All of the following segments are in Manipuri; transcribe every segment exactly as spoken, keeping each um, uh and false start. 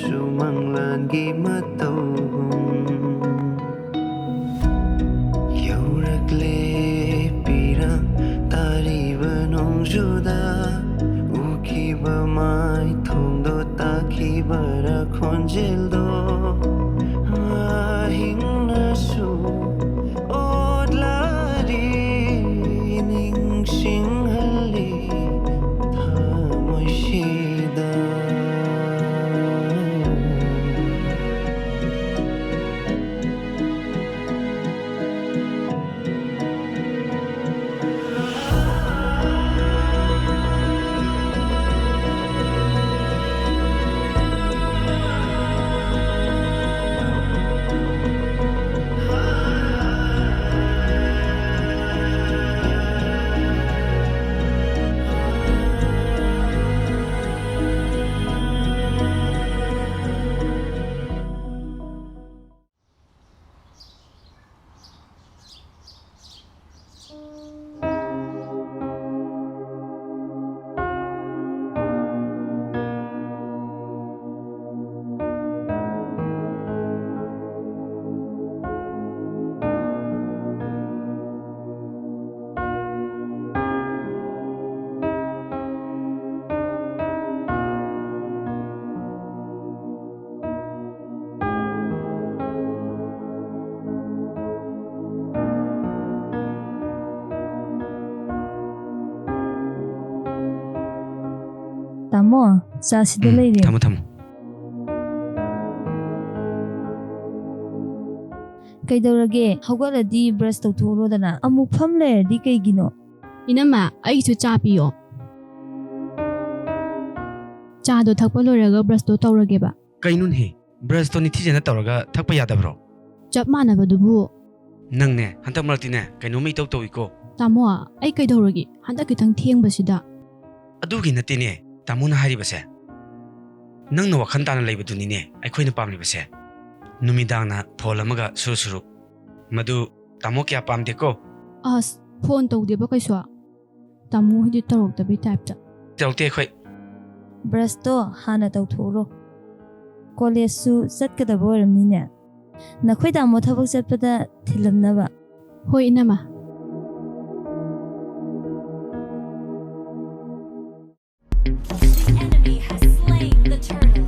ꯁꯨꯃꯪꯂꯥꯟꯒꯤ ꯃꯇꯧꯒꯨꯝ ꯌꯧꯔꯛꯂꯦ ꯄꯤꯔꯥꯡ ꯇꯥꯔꯤꯕ ꯅꯣꯡꯖꯨꯗ ꯎꯈꯤꯕ ꯃꯥꯏꯊꯣꯡꯗꯣ ꯇꯥꯈꯤꯕꯔ ꯈꯣꯟꯖꯦꯜꯗꯣ ꯑꯍꯤꯡꯅꯁꯨ ꯑꯣꯠꯂꯔꯤ ꯅꯤꯡꯁꯤꯡꯍꯜꯂꯤ ꯊꯃꯣꯏꯁꯤꯗ꯫ ꯇꯥꯃꯣ, ꯆꯥ ꯁꯤꯗ ꯎꯝ, ꯂꯩꯔꯦ꯫ ꯊꯝꯃꯣ, ꯊꯝꯃꯣ꯫ ꯀꯩꯗꯧꯔꯒꯦ? ꯍꯧꯒꯠꯂꯗꯤ ꯕ꯭ꯔꯁ ꯇꯧꯊꯣꯛꯎꯔꯣꯗꯅ꯫ ꯑꯃꯨꯛ ꯐꯝ ꯂꯩꯔꯗꯤ ꯀꯩꯒꯤꯅꯣ? ꯏꯅꯝꯃ, ꯑꯩꯒꯤꯁꯨ ꯆꯥ ꯄꯤꯌꯣ꯫ ꯆꯥꯗꯣ ꯊꯛꯄ ꯂꯣꯏꯔꯒ ꯕ꯭ꯔꯁꯇꯣ ꯇꯧꯔꯒꯦꯕ꯫ ꯀꯩꯅꯣꯅꯦꯍꯦ? ꯕ꯭ꯔꯁꯇꯣ ꯅꯤꯡꯊꯤꯖꯅ ꯇꯧꯔꯒ ꯊꯛꯄ ꯌꯥꯗꯕ꯭ꯔꯣ? ꯆꯞ ꯃꯥꯟꯅꯕꯗꯨꯕꯨ꯫ ꯅꯪꯅꯦ, ꯍꯟꯗꯛ ꯃꯔꯛꯇꯤꯅꯦ, ꯀꯩꯅꯣꯝꯃ ꯏꯇꯧ ꯇꯧꯏꯀꯣ꯫ ꯇꯥꯃꯣ, ꯑꯩ ꯀꯩꯗꯧꯔꯒꯦ? ꯍꯟꯗꯛ ꯈꯤꯇꯪ ꯊꯦꯡꯕꯁꯤꯗ꯫ ꯑꯗꯨꯒꯤ ꯅꯠꯇꯦꯅꯦ, ꯇꯥꯃꯣꯅ ꯍꯥꯏꯔꯤꯕꯁꯦ꯫ ꯅꯪꯅ ꯋꯥꯈꯜ ꯇꯥꯅ ꯂꯩꯕꯗꯨꯅꯤꯅꯦ ꯑꯩꯈꯣꯏꯅ ꯄꯥꯝꯂꯤꯕꯁꯦ꯫ ꯅꯨꯃꯤꯗꯥꯡꯅ ꯐꯣꯟ ꯑꯃꯒ ꯁꯨꯔꯨ ꯁꯨꯔꯨ꯫ ꯃꯗꯨ ꯇꯥꯃꯣ ꯀꯌꯥ ꯄꯥꯝꯗꯦꯀꯣ꯫ ꯑꯁ, ꯐꯣꯟ ꯇꯧꯗꯦꯕ ꯀꯩꯁꯨ꯫ ꯇꯥꯃꯣ ꯍꯣꯏꯗꯤ ꯇꯧꯔꯛꯇꯕꯩ ꯇꯥꯏꯞꯇ꯫ ꯇꯧꯔꯛꯇꯦ ꯑꯩꯈꯣꯏ꯫ ꯕ꯭ꯔꯁꯇꯣ ꯍꯥꯟꯅ ꯇꯧꯊꯣꯛꯎꯔꯣ꯫ ꯀꯣꯂꯦꯖꯁꯨ ꯆꯠꯀꯗꯕ ꯑꯣꯏꯔꯝꯅꯤꯅꯦ꯫ ꯅꯈꯣꯏ ꯇꯥꯃꯣ ꯊꯕꯛ ꯆꯠꯄꯗ ꯊꯤꯜꯂꯝꯅꯕ꯫ ꯍꯣꯏ, ꯏꯅꯝꯃ꯫ The enemy has slain the turtle.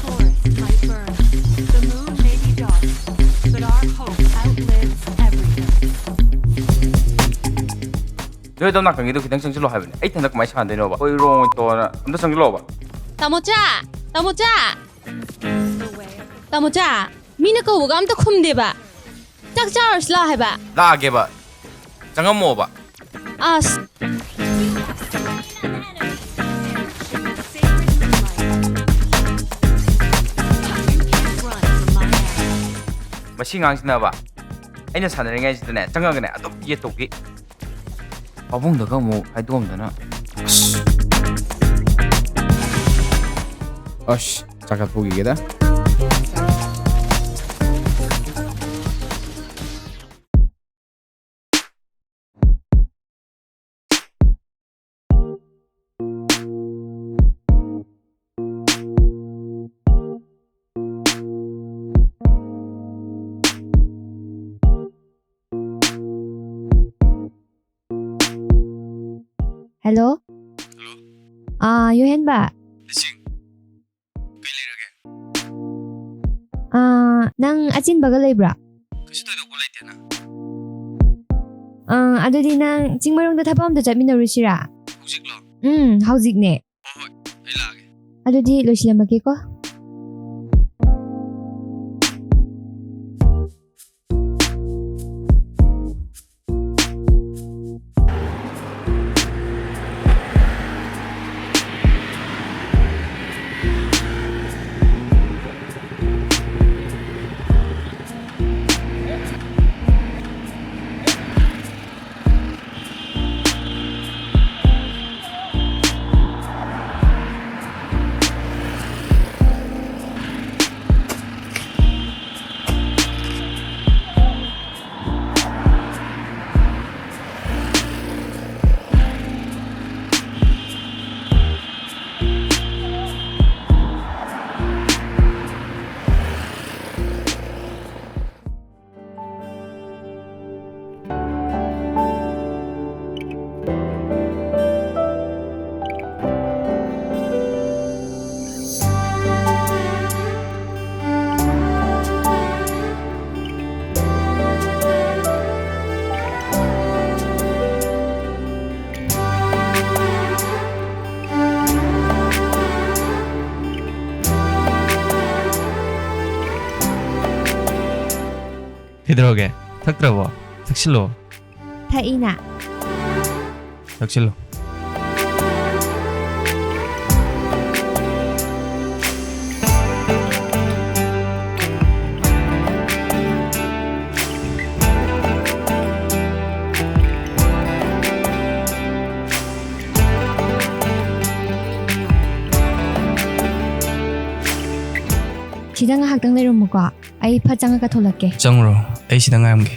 Forest might burn. The moon may be dark, but our hope outlives everything. ꯅꯣꯏ ꯑꯗꯣꯝ ꯅꯥꯀꯟꯒꯤꯗꯣ ꯈꯤꯇꯪ ꯆꯪꯁꯤꯜꯂꯣ ꯍꯥꯏꯕꯅꯦ꯫ ꯑꯩ ꯏꯊꯟꯗ ꯀꯃꯥꯏꯅ ꯁꯥꯟꯅꯗꯣꯏꯅꯣꯕ? ꯑꯩꯈꯣꯏ ꯔꯣꯡ ꯑꯣꯏꯅ ꯇꯣꯛꯑꯣꯅ ꯑꯝꯇ ꯆꯪꯁꯤꯜꯂꯣꯕ꯫ ꯇꯥꯃꯣꯆꯥ! ꯇꯥꯃꯣꯆꯥ! ꯇꯥꯃꯣꯆꯥ! ꯃꯤꯅ ꯀꯧꯕꯒ ꯑꯝꯇ ꯈꯨꯝꯗꯦꯕ꯫ ꯆꯥꯛ ꯆꯥꯔꯨꯁꯤ ꯂꯥꯛꯑꯣ ꯍꯥꯏꯕ꯫ ꯂꯥꯛꯑꯒꯦꯕ꯫ ꯆꯪꯉꯝꯃꯣꯕ꯫ ꯑꯁ꯫ ꯃꯁꯤ ꯉꯥꯡꯁꯤꯅꯕ꯫ ꯑꯩꯅ ꯁꯥꯟꯅꯔꯤꯉꯩꯁꯤꯗꯅꯦ, ꯆꯪꯉꯒꯅꯦ, ꯑꯗꯨꯝ ꯌꯦꯠ ꯇꯧꯕꯤ꯫ ꯄꯥꯕꯨꯡꯗꯒ ꯑꯃꯨꯛ ꯍꯥꯏꯗꯣꯛꯑꯝꯗꯅ꯫ ꯑꯁ꯫ ꯑꯁ, ꯆꯥꯛ ꯆꯥꯊꯣꯛꯈꯤꯒꯦꯗ꯫ Hello? Hello? ꯑꯥ, ꯌꯣꯍꯦꯟꯕ? ꯂꯤꯁꯤꯡ, ꯀꯩ ꯂꯩꯔꯒꯦ? ꯑꯥ, ꯅꯪ ꯑꯆꯤꯟꯕꯒ ꯂꯩꯕ꯭ꯔꯥ? ꯀꯩꯁꯨ ꯊꯣꯏꯗꯣꯛꯄ ꯂꯩꯇꯦꯅ꯫ ꯑꯥ, ꯑꯗꯨꯗꯤ ꯅꯪ ꯆꯤꯡꯃꯩꯔꯣꯡꯗ ꯊꯕꯛ ꯑꯝꯇ ꯆꯠꯃꯤꯟꯅꯔꯨꯁꯤꯔꯥ? ꯍꯧꯖꯤꯛꯂꯣ? ꯎꯝ, ꯍꯧꯖꯤꯛꯅꯦ꯫ ꯍꯣꯏ, ꯍꯣꯏ, ꯑꯩ ꯂꯥꯛꯑꯒꯦ꯫ ꯑꯗꯨꯗꯤ ꯂꯣꯏꯁꯤꯜꯂꯝꯃꯒꯦꯀꯣ꯫ ꯀꯩꯗꯧꯔꯒꯦ? ꯊꯛꯇ꯭ꯔꯕꯣ? ꯊꯛꯁꯤꯜꯂꯣ꯫ ꯊꯛꯏꯅ꯫ ꯊꯛꯁꯤꯜꯂꯣ꯫ ꯁꯤꯗ ꯉꯥꯏꯍꯥꯛꯇꯪ ꯂꯩꯔꯝꯃꯨꯀꯣ꯫ ꯑꯩ ꯐꯠ ꯆꯪꯉꯒ ꯊꯣꯛꯂꯛꯀꯦ꯫ ꯆꯪꯉꯨꯔꯣ, ꯑꯩ ꯁꯤꯗ ꯉꯥꯏꯔꯝꯒꯦ꯫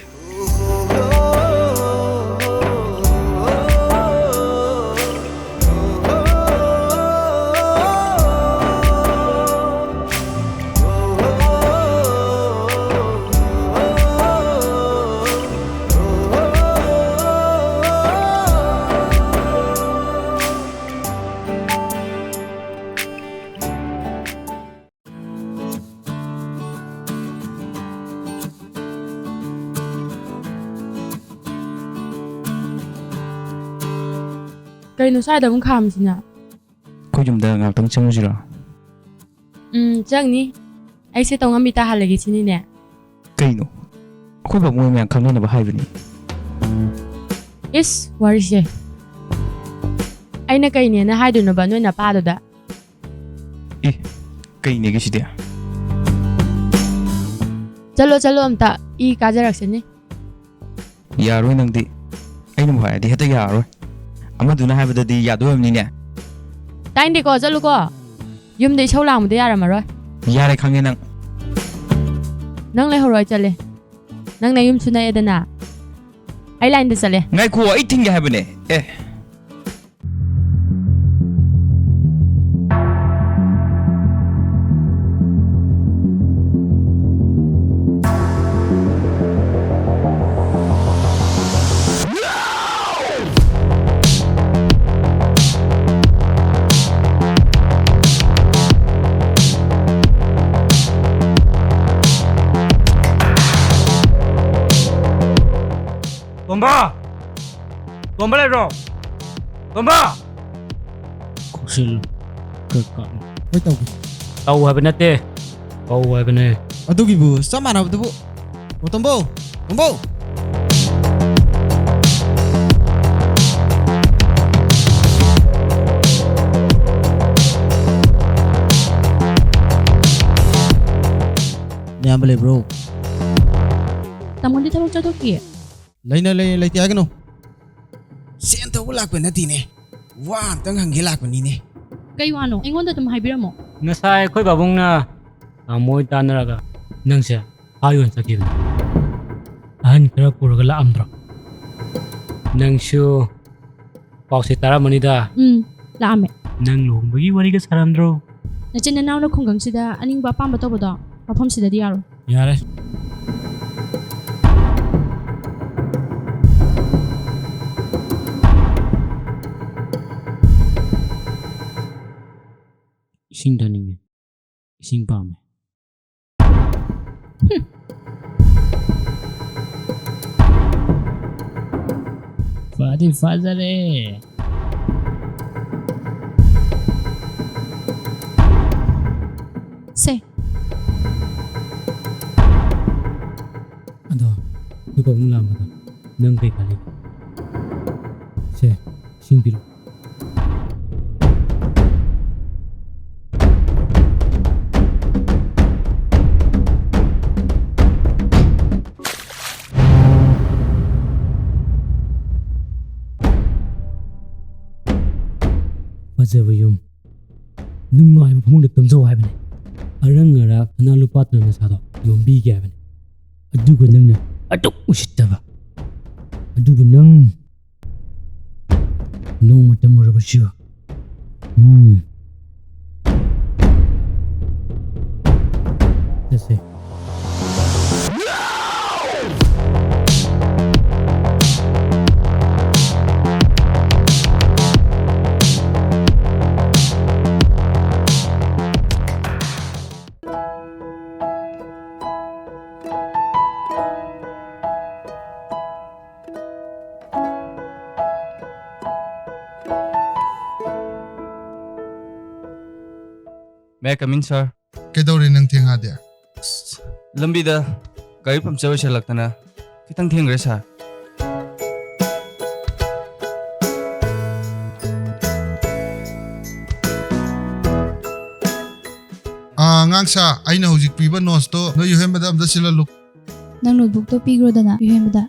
ꯀꯩꯅꯣ ꯁ꯭ꯋꯥꯏꯗ ꯑꯃꯨꯛ ꯈꯥꯝꯃꯤꯁꯤꯅ? ꯑꯩꯈꯣꯏ ꯌꯨꯝꯗ ꯉꯥꯏꯍꯥꯛꯇꯪ ꯆꯪꯉꯨꯁꯤꯔꯣ? ꯎꯝ, ꯆꯪꯅꯤ꯫ ꯑꯩꯁꯦ ꯇꯧꯉꯝꯕꯤ ꯇꯥꯍꯜꯂꯒꯦ ꯁꯤꯅꯤꯅꯦ꯫ ꯀꯩꯅꯣ? ꯑꯩꯈꯣꯏ ꯕꯥꯕꯨꯡ ꯃꯌꯥꯝ ꯈꯪꯅꯅꯕ ꯍꯥꯏꯕꯅꯤ꯫ ꯏꯁ, ꯋꯥꯔꯤꯁꯦ꯫ ꯑꯩꯅ ꯀꯩꯅꯦꯅ ꯍꯥꯏꯗꯣꯏꯅꯣꯕ ꯅꯣꯏ ꯅꯄꯥꯗꯨꯗ? ꯑꯦ, ꯀꯩꯅꯦꯒꯦ ꯁꯤꯗꯤ? ꯆꯠꯂꯣ, ꯆꯠꯂꯣ ꯑꯝꯇ, ꯏ ꯀꯥꯖꯔꯛꯁꯅꯤ꯫ ꯌꯥꯔꯣꯏ ꯅꯪꯗꯤ꯫ ꯑꯩꯅꯕꯨ ꯍꯥꯏꯔꯗꯤ ꯍꯦꯛꯇ ꯌꯥꯔꯣꯏ꯫ ꯑꯃꯗꯨꯅ ꯍꯥꯏꯕꯗꯗꯤ ꯌꯥꯗꯣꯏ ꯑꯣꯏꯔꯝꯅꯤꯅꯦ꯫ ꯇꯥꯏꯟꯗꯦꯀꯣ, ꯆꯠꯂꯨꯀꯣ꯫ ꯌꯨꯝꯗ ꯏꯁꯧ ꯂꯥꯡꯕꯗ ꯌꯥꯔꯝꯃꯔꯣꯏ꯫ ꯌꯥꯔꯦ, ꯈꯪꯉꯦ ꯅꯪ꯫ ꯅꯪ ꯂꯩꯍꯧꯔꯣ, ꯑꯩ ꯆꯠꯂꯦ꯫ ꯅꯪ ꯅꯌꯨꯝꯁꯨ ꯅꯛꯑꯦꯗꯅ꯫ ꯑꯩ ꯂꯥꯏꯟꯗ ꯆꯠꯂꯦ꯫ ꯉꯥꯏꯈꯣ, ꯑꯩ ꯊꯤꯡꯒꯦ ꯍꯥꯏꯕꯅꯦ꯫ ꯑꯦ꯫ ꯇꯣꯝꯕ! ꯇꯣꯝꯕ ꯂꯩꯕ꯭ꯔꯣ? ꯀꯧꯁꯤꯜꯂꯨ꯫ ꯀꯩ ꯀꯥ-, ꯍꯣꯏ, ꯇꯧꯒꯦ꯫ ꯇꯧ ꯍꯥꯏꯕ ꯅꯠꯇꯦ, ꯀꯧ ꯍꯥꯏꯕꯅꯦ꯫ ꯑꯗꯨꯒꯤꯕꯨ ꯆꯞ ꯃꯥꯟꯅꯕꯗꯨꯕꯨ꯫ ꯑꯣ, ꯇꯣꯝꯕꯧ! ꯇꯣꯝꯕꯧ! ꯅꯌꯥꯝꯕ ꯂꯩꯕ꯭ꯔꯣ? ꯇꯥꯃꯣꯗꯤ ꯊꯕꯛ ꯆꯠꯊꯣꯛꯈꯤꯌꯦ꯫ ꯂꯩꯅ ꯂꯩ, ꯂꯩꯇꯦ ꯍꯥꯏꯒꯅꯨ꯫ ꯁꯦꯟ ꯊꯧꯕ ꯂꯥꯛꯄ ꯅꯠꯇꯦꯅꯦ꯫ ꯋꯥ ꯑꯝꯇꯪ ꯍꯪꯒꯦ ꯂꯥꯛꯄꯅꯤꯅꯦ꯫ ꯀꯩ ꯋꯥꯅꯣ? ꯑꯩꯉꯣꯟꯗ ꯑꯗꯨꯝ ꯍꯥꯏꯕꯤꯔꯝꯃꯣ꯫ ꯉꯁꯥꯏ ꯑꯩꯈꯣꯏ ꯄꯥꯕꯨꯡꯅ ꯇꯥꯃꯣ ꯍꯣꯏ ꯇꯥꯟꯅꯔꯒ ꯅꯪꯁꯦ ꯍꯥ ꯌꯣꯟ ꯆꯠꯈꯤꯕꯅꯤ꯫ ꯑꯍꯟ ꯈꯔ ꯄꯨꯔꯒ ꯂꯥꯛꯑꯝꯗ꯭ꯔꯣ? ꯅꯪꯁꯨ ꯄꯥꯎꯁꯦ ꯇꯥꯔꯝꯃꯅꯤꯗ꯫ ꯎꯝ, ꯂꯥꯛꯑꯝꯃꯦ꯫ ꯅꯪ ꯂꯨꯍꯣꯡꯕꯒꯤ ꯋꯥꯔꯤꯒ ꯁꯥꯔꯝꯗ꯭ꯔꯣ? ꯅꯆꯤꯟ ꯅꯅꯥꯎꯅ ꯈꯨꯡꯒꯪꯁꯤꯗ ꯑꯅꯤꯡꯕ ꯑꯄꯥꯝꯕ ꯇꯧꯕꯗꯣ ꯃꯐꯝꯁꯤꯗꯗꯤ ꯌꯥꯔꯣꯏ꯫ ꯌꯥꯔꯦ꯫ ꯏꯁꯤꯡ ꯊꯛꯅꯤꯡꯉꯦ꯫ ꯏꯁꯤꯡ ꯄꯥꯝꯃꯦ꯫ ꯐꯗꯤ ꯐꯖꯔꯦ꯫ ꯁꯦ꯫ ꯑꯗꯣ, ꯑꯩꯈꯣꯏ ꯄꯥꯕꯨꯡ ꯂꯥꯛꯑꯝꯕꯗꯣ ꯅꯪ ꯀꯩ ꯈꯜꯂꯤ? ꯁꯦ, ꯏꯁꯤꯡ ꯄꯤꯔꯛꯑꯣ꯫ ꯐꯖꯕ ꯌꯨꯝ, ꯅꯨꯡꯉꯥꯏꯕ ꯐꯃꯨꯡꯗ ꯇꯨꯝꯖꯧ ꯍꯥꯏꯕꯅꯤ꯫ ꯑꯔꯪ ꯑꯔꯥꯛ ꯁꯅꯥ ꯂꯨꯄꯥꯇꯅ ꯅꯁꯥꯗꯣ ꯌꯣꯝꯕꯤꯒꯦ ꯍꯥꯏꯕꯅꯤ꯫ ꯑꯗꯨꯒ ꯅꯪꯅ ꯑꯗꯨꯛ ꯎꯁꯤꯠꯇꯕ꯫ ꯑꯗꯨꯕꯨ ꯅꯪ ꯅꯣꯡꯃꯇ ꯃꯨꯔꯕꯁꯨ꯫ ꯎꯝ꯫ ꯆꯠꯁꯦ꯫ May I come in, sir? ꯀꯩꯗꯧꯔꯦ ꯅꯪ ꯊꯦꯡꯉꯗꯤ? ꯑꯁ, ꯂꯝꯕꯤꯗ ꯒꯥꯔꯤ ꯄꯝꯆꯔ ꯑꯣꯏꯁꯜꯂꯛꯇꯅ ꯈꯤꯇꯪ ꯊꯦꯡꯈ꯭ꯔꯦ, ꯁꯥꯔ꯫ ꯑꯥ, ꯑꯉꯥꯡ ꯁꯥ, ꯑꯩꯅ ꯍꯧꯖꯤꯛ ꯄꯤꯕ ꯅꯣꯠꯁꯇꯣ ꯅꯣꯏ ꯌꯨꯍꯦꯟꯕꯗ ꯑꯝꯇ ꯁꯤꯜꯍꯜꯂꯨ꯫ ꯅꯪ ꯅꯣꯠꯕꯨꯛꯇꯣ ꯄꯤꯈ꯭ꯔꯣꯗꯅ ꯌꯨꯍꯦꯟꯕꯗ꯫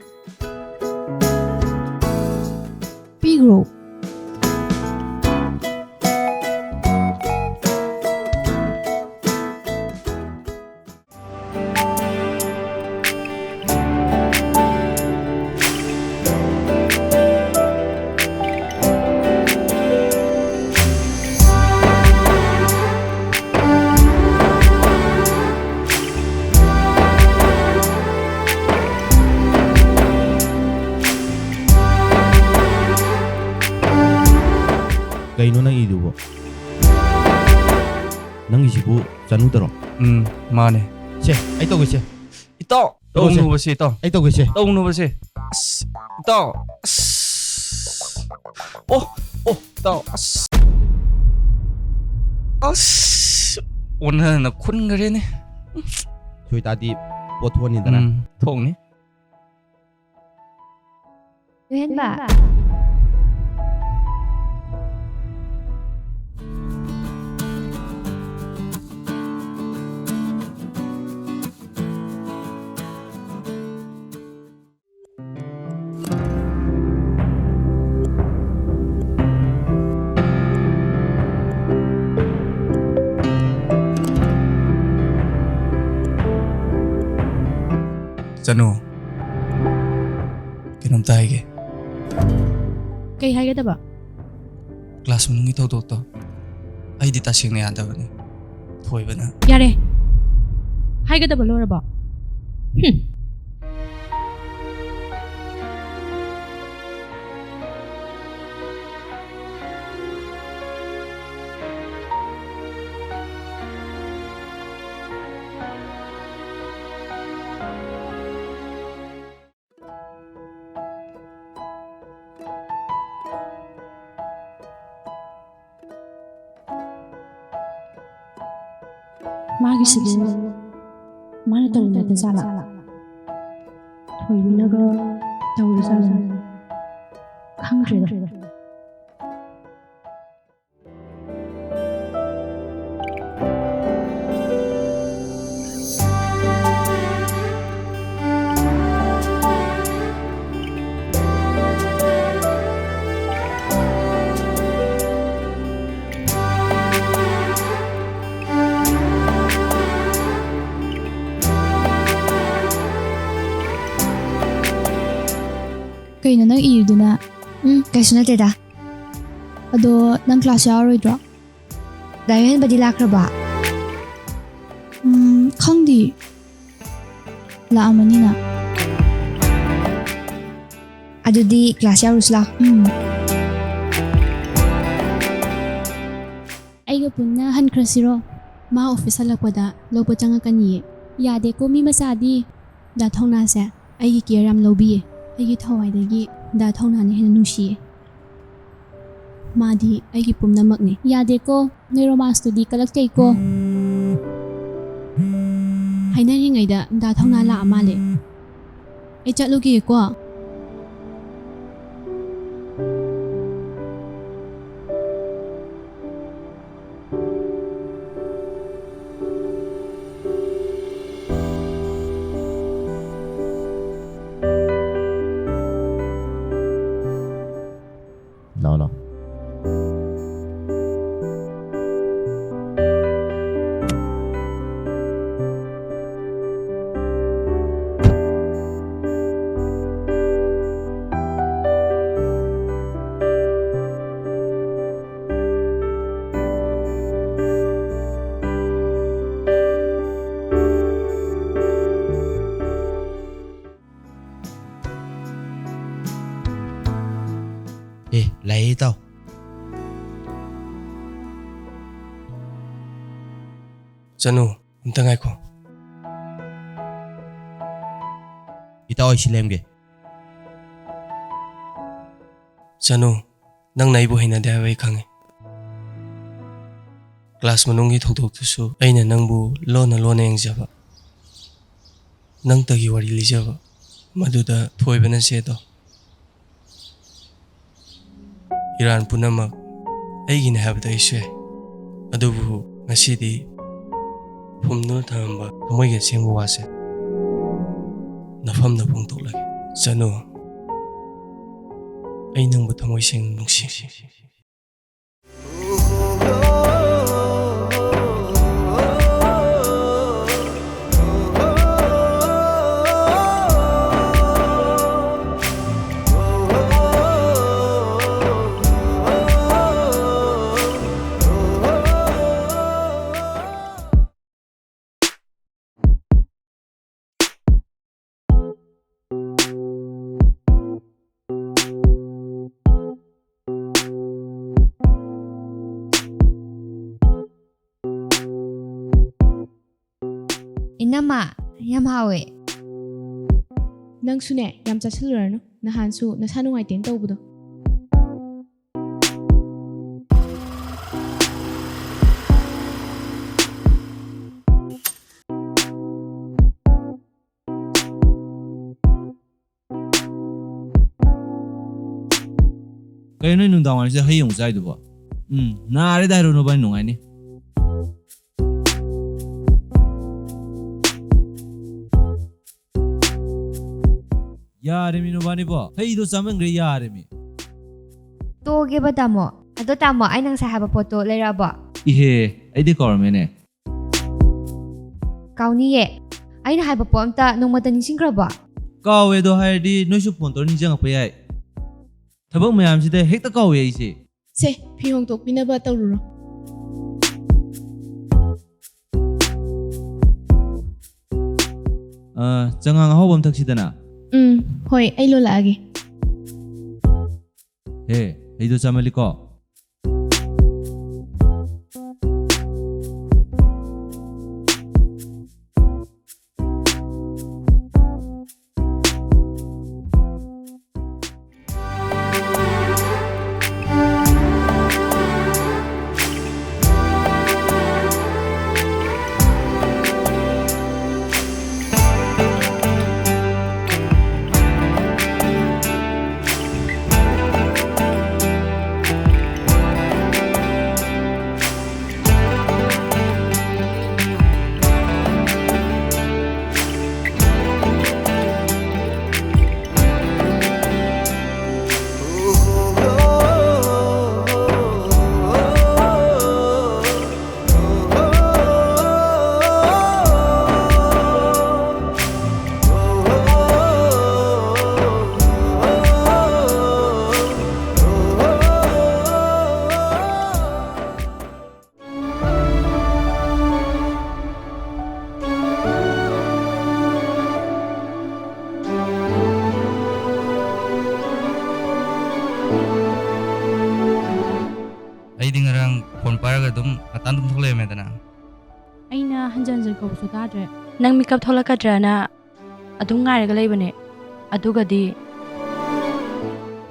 ꯄꯤꯈ꯭ꯔꯣ꯫ ꯀꯩꯅꯣ ꯅꯪ ꯏꯗꯨꯕꯣ? ꯅꯪꯒꯤꯁꯤꯕꯨ ꯆꯅꯨꯗꯔꯣ? ꯎꯝ, ꯃꯥꯅꯦ꯫ ꯁꯦ, ꯑꯩ ꯇꯧꯒꯦꯁꯦ꯫ ꯏꯇꯥꯎ, ꯇꯧꯁꯦ꯫ ꯇꯧꯅꯨꯕꯁꯦ, ꯏꯇꯥꯎ꯫ ꯑꯩ ꯇꯧꯒꯦꯁꯦ꯫ ꯇꯧꯅꯨꯕꯁꯦ꯫ ꯑꯁ, ꯏꯇꯥꯎ, ꯑꯁ꯫ ꯑꯣ, ꯑꯣ, ꯏꯇꯥꯎ, ꯑꯁ꯫ ꯑꯁ, ꯑꯣꯟꯅꯗꯅ ꯈꯨꯟꯈ꯭ꯔꯦꯅꯦ꯫ ꯁꯣꯏꯇꯥꯗꯤ ꯄꯣꯠ ꯊꯣꯛꯑꯅꯤꯗꯅ꯫ ꯎꯝ, ꯊꯣꯛꯅꯤ꯫ ꯌꯨꯍꯦꯟꯕ꯫ ꯆꯅꯨ, ꯀꯩꯅꯣꯝꯇ ꯍꯥꯏꯒꯦ꯫ ꯀꯩ ꯍꯥꯏꯒꯗꯕ? ꯀ꯭ꯂꯥꯁ ꯃꯅꯨꯡꯒꯤ ꯊꯧꯗꯣꯛꯇꯣ ꯑꯩꯗꯤ ꯇꯁꯦꯡꯅ ꯌꯥꯗꯕꯅꯤ꯫ ꯊꯣꯏꯕꯅ꯫ ꯌꯥꯔꯦ꯫ ꯍꯥꯏꯒꯗꯕ ꯂꯣꯏꯔꯕꯣ? ꯍꯨꯝ꯫ ꯃꯥꯒꯤꯁꯤꯕꯨ ꯃꯥꯅ ꯇꯧꯔꯝꯗꯕ ꯖꯥꯠꯂꯥ? ꯑꯣꯏꯕꯤꯅꯒ ꯇꯧꯔꯤꯖꯥꯠꯂꯣ? ꯈꯪꯗ꯭ꯔꯦꯗ꯫ ꯀꯩꯅꯣ ꯅꯪ ꯏꯔꯤꯗꯨꯅ? ꯎꯝ, ꯀꯩꯁꯨ ꯅꯠꯇꯦꯗ꯫ ꯑꯗꯣ ꯅꯪ ꯀ꯭ꯂꯥꯁ ꯌꯥꯎꯔꯣꯏꯗ꯭ꯔꯣ? ꯗꯥ ꯌꯣꯍꯦꯟꯕꯗꯤ ꯂꯥꯛꯈ꯭ꯔꯕ? ꯎꯝ, ꯈꯪꯗꯦ꯫ ꯂꯥꯛꯑꯝꯃꯅꯤꯅ꯫ ꯑꯗꯨꯗꯤ ꯀ꯭ꯂꯥꯁ ꯌꯥꯎꯔꯨꯁꯤ ꯂꯥꯎ꯫ ꯎꯝ꯫ ꯑꯩꯒ ꯄꯨꯟꯅ ꯍꯟꯈ꯭ꯔꯁꯤꯔꯣ? ꯃꯥ ꯑꯣꯐꯤꯁ ꯍꯜꯂꯛꯄꯗ ꯂꯧꯕ ꯆꯪꯉꯛꯀꯅꯤꯌꯦ꯫ ꯌꯥꯗꯦꯀꯣ ꯃꯤ ꯃꯆꯥꯗꯤ꯫ ꯗꯥ ꯊꯧꯅꯥꯁꯦ ꯑꯩꯒꯤ ꯀꯤꯌꯔ ꯌꯥꯝ ꯂꯧꯕꯤꯌꯦ꯫ ꯑꯩꯒꯤ ꯊꯋꯥꯏꯗꯒꯤ ꯗꯥ ꯊꯧꯅꯥꯅ ꯍꯦꯟꯅ ꯅꯨꯡꯁꯤꯌꯦ꯫ ꯃꯥꯗꯤ ꯑꯩꯒꯤ ꯄꯨꯝꯅꯃꯛꯅꯤ꯫ ꯌꯥꯗꯦꯀꯣ, ꯅꯣꯏ ꯔꯣꯃꯥꯟꯁꯇꯨꯗꯤ ꯀꯂꯛꯆꯩꯀꯣ꯫ ꯍꯥꯏꯅꯔꯤꯉꯩꯗ ꯗꯥ ꯊꯧꯅꯥ ꯂꯥꯛꯑ ꯃꯥꯜꯂꯦ꯫ ꯑꯩ ꯆꯠꯂꯨꯒꯦꯀꯣ꯫ ꯂꯥꯛꯑꯣ, ꯂꯥꯛꯑꯣ꯫ ꯑꯦ, ꯂꯥꯛꯑꯦ, ꯏꯇꯥꯎ꯫ ꯆꯅꯨ, ꯑꯝꯇ ꯉꯥꯏꯈꯣ꯫ ꯏꯇꯥꯎ, ꯑꯩ ꯁꯤ ꯂꯩꯔꯝꯒꯦ꯫ ꯆꯅꯨ, ꯅꯪꯅ ꯑꯩꯕꯨ ꯍꯩꯅꯗꯦ ꯍꯥꯏꯕ ꯑꯩ ꯈꯪꯉꯤ꯫ ꯀ꯭ꯂꯥꯁ ꯃꯅꯨꯡꯒꯤ ꯊꯧꯗꯣꯛꯇꯨꯁꯨ ꯑꯩꯅ ꯅꯪꯕꯨ ꯂꯣꯟꯅ ꯂꯣꯟꯅ ꯌꯦꯡꯖꯕ, ꯅꯪꯇꯒꯤ ꯋꯥꯔꯤ ꯂꯤꯖꯕ, ꯃꯗꯨꯗ ꯊꯣꯏꯕꯅ ꯆꯦꯗꯣ, "ꯏꯔꯥꯟ ꯄꯨꯝꯅꯃꯛ ꯑꯩꯒꯤꯅꯤ ꯍꯥꯏꯕꯗ ꯑꯩꯁꯨ ꯌꯥꯏ, ꯑꯗꯨꯕꯨ ꯉꯁꯤꯗꯤ ꯐꯨꯝꯗꯨꯅ ꯊꯝꯂꯝꯕ ꯊꯃꯣꯏꯒꯤ ꯑꯁꯦꯡꯕ ꯋꯥꯁꯦ ꯅꯐꯝꯗ ꯐꯣꯡꯗꯣꯛꯂꯒꯦ꯫ ꯆꯅꯨ, ꯑꯩ ꯅꯪꯕꯨ ꯊꯃꯣꯏ ꯁꯦꯡꯅ ꯅꯨꯡꯁꯤ"꯫ ꯏꯅꯝꯃ, ꯌꯥꯝ ꯍꯥꯎꯋꯦ꯫ ꯅꯪꯁꯨꯅꯦ, ꯌꯥꯝ ꯆꯥꯁꯤꯜꯂꯨꯔꯅꯨ꯫ ꯅꯍꯥꯟꯁꯨ ꯅꯁꯥ ꯅꯨꯡꯉꯥꯏꯇꯦꯅ ꯇꯧꯕꯗꯣ꯫ ꯀꯩꯅꯣ ꯅꯣꯏ ꯅꯨꯡꯗꯥꯡ ꯋꯥꯏꯔꯝꯁꯤꯗ ꯍꯩ ꯑꯃꯨꯛ ꯆꯥꯏꯗꯨꯕꯣ? ꯎꯝ, ꯅꯥꯔꯦꯗ ꯍꯥꯏꯔꯣ, ꯅꯣꯏꯕꯥꯅꯤ ꯅꯨꯡꯉꯥꯏꯅꯤ꯫ ꯌꯥꯔꯦꯃꯤ ꯅꯨꯕꯥꯅꯤꯕꯣ, ꯍꯩꯗꯣ ꯆꯥꯃꯟꯈ꯭ꯔꯦ, ꯌꯥꯔꯦꯃꯤ꯫ ꯇꯣꯛꯑꯒꯦꯕ ꯇꯥꯃꯣ꯫ ꯑꯗꯣ ꯇꯥꯃꯣ, ꯑꯩꯅ ꯉꯁꯥꯏ ꯍꯥꯏꯕ ꯄꯣꯠꯇꯣ ꯂꯩꯔꯛꯑꯕꯣ? ꯏꯍꯦ, ꯑꯩꯗꯤ ꯀꯥꯎꯔꯝꯃꯦꯅꯦ꯫ ꯀꯥꯎꯅꯤꯌꯦ꯫ ꯑꯩꯅ ꯍꯥꯏꯕ ꯄꯣꯠ ꯑꯝꯇ ꯅꯣꯡꯃꯇ ꯅꯤꯡꯁꯤꯡꯈ꯭ꯔꯕꯣ? ꯀꯥꯎꯋꯦꯗꯣ ꯍꯥꯏꯔꯗꯤ ꯅꯣꯏꯁꯨ ꯐꯣꯟ ꯇꯧꯔ ꯅꯤꯡꯁꯤꯡꯉꯛꯄ ꯌꯥꯏ꯫ ꯊꯕꯛ ꯃꯌꯥꯝꯁꯤꯗ ꯍꯦꯛꯇ ꯀꯥꯎꯋꯦ ꯑꯩꯁꯦ꯫ ꯁꯦ, ꯐꯤ ꯍꯣꯡꯗꯣꯛꯄꯤꯅꯕ ꯇꯧꯔꯨꯔꯣ꯫ ꯑ, ꯆꯉꯥꯡ ꯑꯍꯥꯎꯕ ꯑꯃ ꯊꯛꯁꯤꯗꯅ꯫ ꯎꯝ, ꯍꯣꯏ, ꯑꯩ ꯂꯣꯜꯂꯛꯑꯒꯦ꯫ ꯍꯦ, ꯍꯩꯗꯣ ꯆꯥꯃꯜꯂꯤꯀꯣ꯫ ꯑꯩꯅ ꯍꯟꯖꯟ ꯍꯟꯖꯟ ꯀꯧꯕꯁꯨ ꯇꯥꯗ꯭ꯔꯦ꯫ ꯅꯪ ꯃꯤꯀꯞ ꯊꯣꯛꯂꯛꯀꯗ꯭ꯔꯅ ꯑꯗꯨꯝ ꯉꯥꯏꯔꯒ ꯂꯩꯕꯅꯦ꯫ ꯑꯗꯨꯒꯗꯤ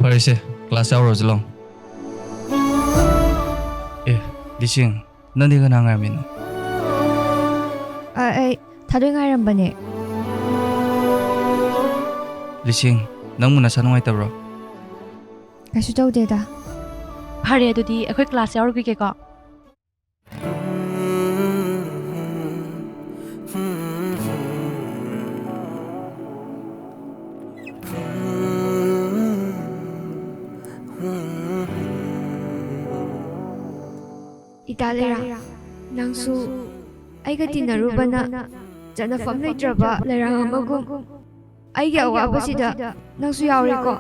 ꯐꯔꯦꯁꯦ, ꯀ꯭ꯂꯥꯁ ꯌꯥꯎꯔꯨꯔꯁꯤ ꯂꯥꯎ꯫ ꯑꯦ, ꯂꯤꯁꯤꯡ, ꯅꯪꯗꯤ ꯀꯅꯥ ꯉꯥꯏꯔꯝꯃꯤꯅꯣ? ꯑ, ꯑꯩ ꯊꯥꯗꯣꯏ ꯉꯥꯏꯔꯝꯕꯅꯦ꯫ ꯂꯤꯁꯤꯡ, ꯅꯪꯕꯨ ꯅꯁꯥ ꯅꯨꯡꯉꯥꯏꯇꯕ꯭ꯔꯣ? ꯀꯩꯁꯨ ꯇꯧꯗꯦꯗ꯫ ꯐꯔꯦ, ꯑꯗꯨꯗꯤ ꯑꯩꯈꯣꯏ ꯀ꯭ꯂꯥꯁ ꯌꯥꯎꯔꯨꯈꯤꯒꯦꯀꯣ꯫ ꯏꯇꯥ ꯂꯩꯔꯥꯡ, ꯅꯪꯁꯨ ꯑꯩꯒ ꯇꯤꯟꯅꯔꯨꯕꯅ ꯆꯠꯅꯐꯝ ꯂꯩꯇ꯭ꯔꯕ ꯂꯩꯔꯥꯡ ꯑꯃꯒꯨꯝ ꯑꯩꯒꯤ ꯑꯋꯥꯕꯁꯤꯗ ꯅꯪꯁꯨ ꯌꯥꯎꯔꯦꯀꯣ꯫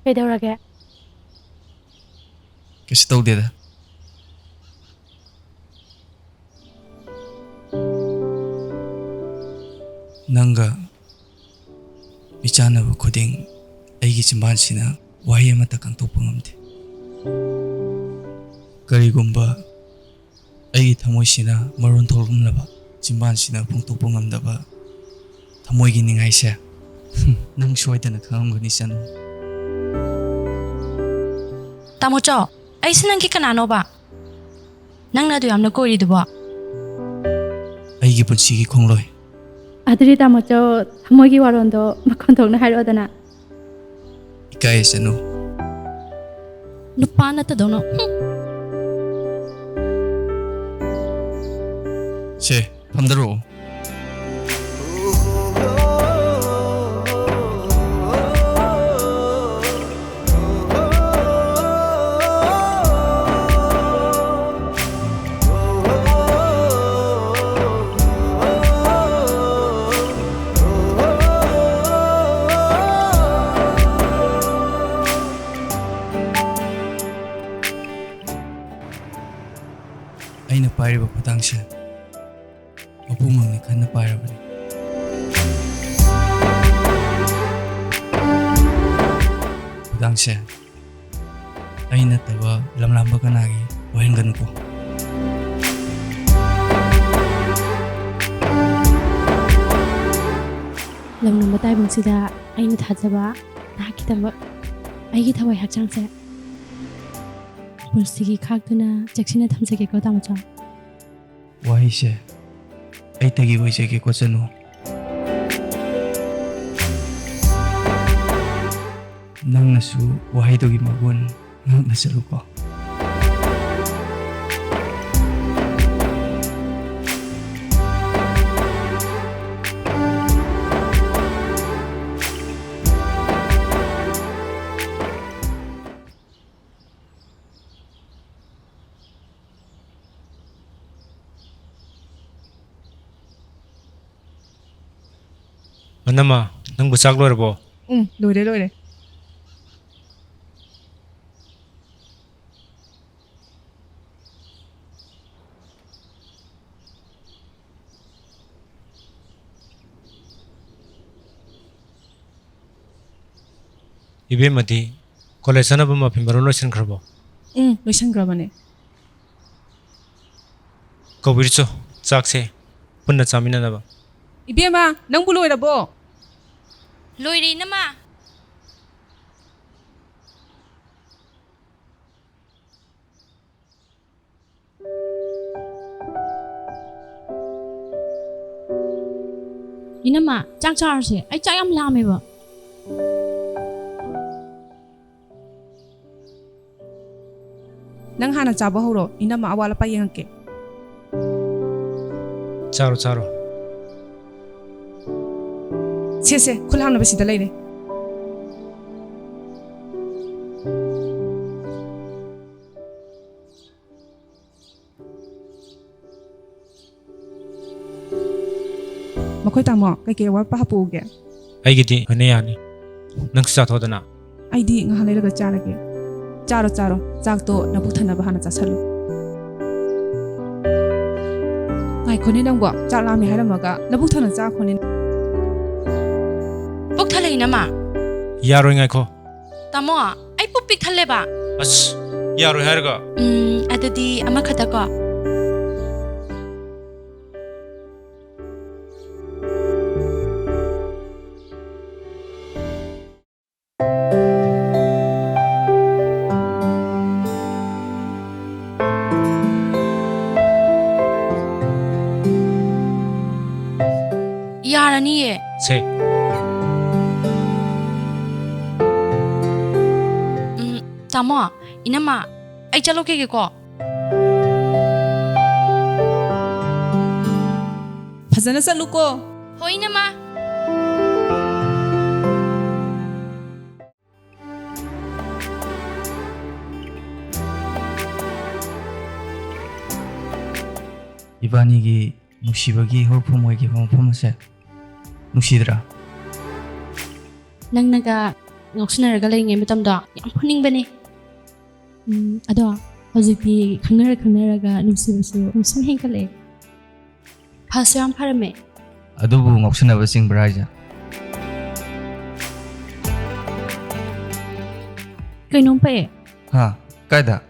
ꯀꯩꯗꯧꯔꯒꯦ? ꯀꯩꯁꯨ ꯇꯧꯗꯦꯗ꯫ ꯅꯪꯒ ꯃꯤꯆꯥꯟꯅꯕ ꯈꯨꯗꯤꯡ ꯑꯩꯒꯤ ꯆꯤꯝꯕꯥꯟꯁꯤꯅ ꯋꯥꯍꯩ ꯑꯃꯠꯇ ꯀꯥꯡꯊꯣꯛꯄ ꯉꯝꯗꯦ꯫ ꯀꯔꯤꯒꯨꯝꯕ ꯑꯩꯒꯤ ꯊꯃꯣꯏꯁꯤꯅ ꯃꯔꯣꯟ ꯊꯣꯛꯂꯝꯂꯕ, ꯆꯤꯝꯕꯥꯟꯁꯤꯅ ꯐꯣꯡꯗꯣꯛꯄ ꯉꯝꯗꯕ ꯊꯃꯣꯏꯒꯤ ꯅꯤꯡꯉꯥꯏꯁꯦ, ꯅꯪ ꯁꯣꯏꯗꯅ ꯈꯪꯉꯝꯒꯅꯤ, ꯆꯅꯨ꯫ ꯇꯥꯃꯣ ꯆꯥꯎ, ꯑꯩꯁꯦ ꯅꯪꯒꯤ ꯀꯅꯥꯅꯣꯕ? ꯅꯪꯅ ꯑꯗꯨ ꯌꯥꯝꯅ ꯀꯣꯏꯔꯤꯗꯨꯕꯣ? ꯑꯩꯒꯤ ꯄꯨꯟꯁꯤꯒꯤ ꯈꯣꯡꯂꯣꯏ꯫ ꯑꯗꯨꯗꯤ ꯇꯥꯃꯣ ꯆꯥꯎ, ꯊꯃꯣꯏꯒꯤ ꯋꯥꯔꯣꯜꯗꯣ ꯃꯈꯣꯟ ꯊꯣꯛꯅ ꯍꯥꯏꯔꯛꯑꯣꯗꯅ꯫ ꯏꯀꯥꯏ ꯆꯅꯨ꯫ ꯅꯨꯄꯥ ꯅꯠꯇꯗꯧꯅ꯫ ꯍꯨꯝ꯫ ꯁꯦ, ꯐꯝꯗꯔꯛꯑꯣ꯫ ꯑꯩꯅ ꯄꯥꯏꯔꯤꯕ ꯈꯨꯗꯥꯡꯁꯦ ꯃꯄꯨꯝꯃꯛꯅꯤ ꯈꯟꯅ ꯄꯥꯏꯔꯕꯅꯤ꯫ ꯈꯨꯗꯥꯡꯁꯦ ꯑꯩ ꯅꯠꯇꯕ ꯂꯝꯂꯥꯝꯕ ꯀꯅꯥꯒꯤ ꯑꯣꯏꯍꯟꯒꯅꯨꯀꯣ꯫ ꯂꯝꯂꯝꯕ ꯇꯥꯏꯕꯪꯁꯤꯗ ꯑꯩꯅ ꯊꯥꯖꯕ ꯅꯍꯥꯛꯀꯤꯗꯃꯛ ꯑꯩꯒꯤ ꯊꯋꯥꯏ ꯍꯛꯆꯥꯡꯁꯦ ꯄꯨꯟꯁꯤꯒꯤ ꯈꯥꯛꯇꯨꯅ ꯆꯦꯛꯁꯤꯟꯅ ꯊꯝꯖꯒꯦꯀꯣ, ꯇꯥꯃꯣꯆꯥ꯫ ꯋꯥꯍꯩꯁꯦ ꯑꯩꯇꯒꯤ ꯑꯣꯏꯖꯒꯦꯀꯣ, ꯆꯅꯨ꯫ ꯅꯪꯅꯁꯨ ꯋꯥꯍꯩꯗꯨꯒꯤ ꯃꯒꯨꯟ ꯉꯥꯛꯅ ꯆꯠꯂꯨꯀꯣ꯫ ꯃꯅꯝꯃ, ꯅꯪꯕꯨ ꯆꯥꯛ ꯂꯣꯏꯔꯕꯣ? ꯎꯝ, ꯂꯣꯏꯔꯦ, ꯂꯣꯏꯔꯦ꯫ ꯏꯕꯦꯝꯃꯗꯤ ꯀꯣꯂꯦꯖ ꯆꯠꯅꯕ ꯃꯐꯤ ꯃꯔꯣꯜ ꯂꯣꯏꯁꯤꯟꯈ꯭ꯔꯕꯣ? ꯎꯝ, ꯂꯣꯏꯁꯤꯟꯈ꯭ꯔꯕꯅꯦ꯫ ꯀꯧꯕꯤꯔꯨꯆꯣ, ꯆꯥꯛꯁꯦ ꯄꯨꯟꯅ ꯆꯥꯃꯤꯟꯅꯅꯕ꯫ ꯏꯕꯦꯝꯃ, ꯅꯪꯕꯨ ꯂꯣꯏꯔꯕꯣ? ꯂꯣꯏꯔꯦ, ꯏꯅꯝꯃ꯫ ꯏꯅꯝꯃ, ꯆꯥꯛ ꯆꯥꯔꯁꯦ꯫ ꯑꯩ ꯆꯥꯛ ꯌꯥꯝ ꯂꯥꯝꯃꯦꯕ꯫ ꯅꯪ ꯍꯥꯟꯅ ꯆꯥꯕ ꯍꯧꯔꯣ, ꯏꯅꯝꯃ ꯑꯋꯥꯠ ꯑꯄꯥ ꯌꯦꯡꯉꯛꯀꯦ꯫ ꯆꯥꯔꯣ, ꯆꯥꯔꯣ꯫ ꯁꯦ, ꯁꯦ, ꯈꯨꯠ ꯍꯥꯝꯅꯕ ꯁꯤꯗ ꯂꯩꯔꯦ꯫ ꯃꯈꯣꯏ ꯇꯥꯃꯣ, ꯀꯩꯀꯩ ꯑꯋꯥꯠꯄ ꯍꯥꯞꯄꯛꯎꯒꯦ? ꯑꯩꯒꯤꯗꯤ ꯂꯣꯏꯅ ꯌꯥꯅꯤ꯫ ꯅꯪꯁꯨ ꯆꯥꯊꯣꯛꯑꯣꯗꯅ꯫ ꯑꯩꯗꯤ ꯉꯥꯏꯍꯥꯛ ꯂꯩꯔꯒ ꯆꯥꯔꯒꯦ꯫ ꯆꯥꯔꯣ, ꯆꯥꯔꯣ꯫ ꯆꯥꯛꯇꯣ ꯅꯕꯨꯛ ꯊꯟꯅꯕ ꯍꯥꯟꯅ ꯆꯥꯁꯜꯂꯨ꯫ ꯉꯥꯏꯈꯣꯅꯦ ꯅꯪꯕꯣ, ꯆꯥꯛ ꯂꯥꯝꯃꯦ ꯍꯥꯏꯔꯝꯃꯒ ꯅꯕꯨꯛ ꯊꯟꯅ ꯆꯥꯈꯣꯅꯦ꯫ ꯄꯨꯛ ꯊꯜꯂꯦ ꯏꯅꯝꯃ꯫ ꯌꯥꯔꯣꯏ, ꯉꯥꯏꯈꯣ꯫ ꯇꯥꯃꯣ, ꯑꯩ ꯄꯨꯛ ꯄꯤꯛ ꯊꯜꯂꯦꯕ꯫ ꯑꯁ, ꯌꯥꯔꯣꯏ ꯍꯥꯏꯔꯒ꯫ ꯎꯝ, ꯑꯗꯨꯗꯤ ꯑꯃꯈꯛꯇ ꯀꯣ꯫ ꯌꯥꯔꯅꯤꯌꯦ꯫ ꯁꯦ꯫ ꯎꯝ, ꯇꯥꯃꯣ, ꯏꯅꯝꯃ, ꯑꯩ ꯆꯠꯂꯨꯈꯤꯒꯦꯀꯣ꯫ ꯐꯖꯅ ꯆꯠꯂꯨꯀꯣ꯫ ꯍꯣꯏ, ꯏꯅꯝꯃ꯫ ꯏꯕꯥꯅꯤꯒꯤ ꯅꯨꯡꯁꯤꯕꯒꯤ ꯍꯧꯔꯛꯐꯝ ꯑꯣꯏꯈꯤꯕ ꯃꯐꯝ ꯑꯁꯦ ꯅꯨꯡꯁꯤꯗ꯭ꯔꯥ? ꯅꯪꯅꯒ ꯉꯥꯎꯁꯤꯟꯅꯔꯒ ꯂꯩꯔꯤꯉꯩ ꯃꯇꯝꯗꯣ ꯌꯥꯝ ꯐꯨꯅꯤꯡꯕꯅꯦ꯫ ꯎꯝ, ꯑꯗꯣ ꯍꯧꯖꯤꯛꯇꯤ ꯈꯪꯅꯔ ꯈꯪꯅꯔꯒ ꯅꯨꯡꯁꯤꯕꯁꯨ ꯁꯨꯝ ꯁꯨꯝ ꯍꯦꯟꯒꯠꯂꯛꯑꯦ꯫ ꯐꯁꯨ ꯌꯥꯝ ꯐꯔꯝꯃꯦ꯫ ꯑꯗꯨꯕꯨ ꯉꯥꯎꯁꯤꯟꯅꯕ ꯆꯤꯡꯕ꯭ꯔꯥ ꯍꯥꯏꯁꯦ? ꯀꯩꯅꯣꯝ ꯄꯛꯑꯦ꯫ ꯍꯥ? ꯀꯥꯏꯗ?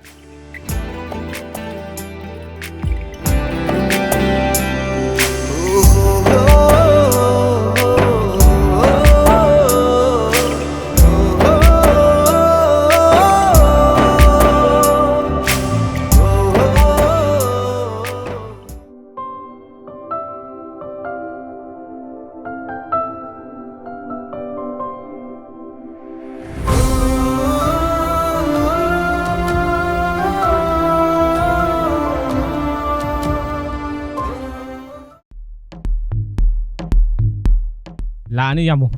ꯂꯥꯛꯑꯅꯤ, ꯌꯥꯝꯕꯨꯡ꯫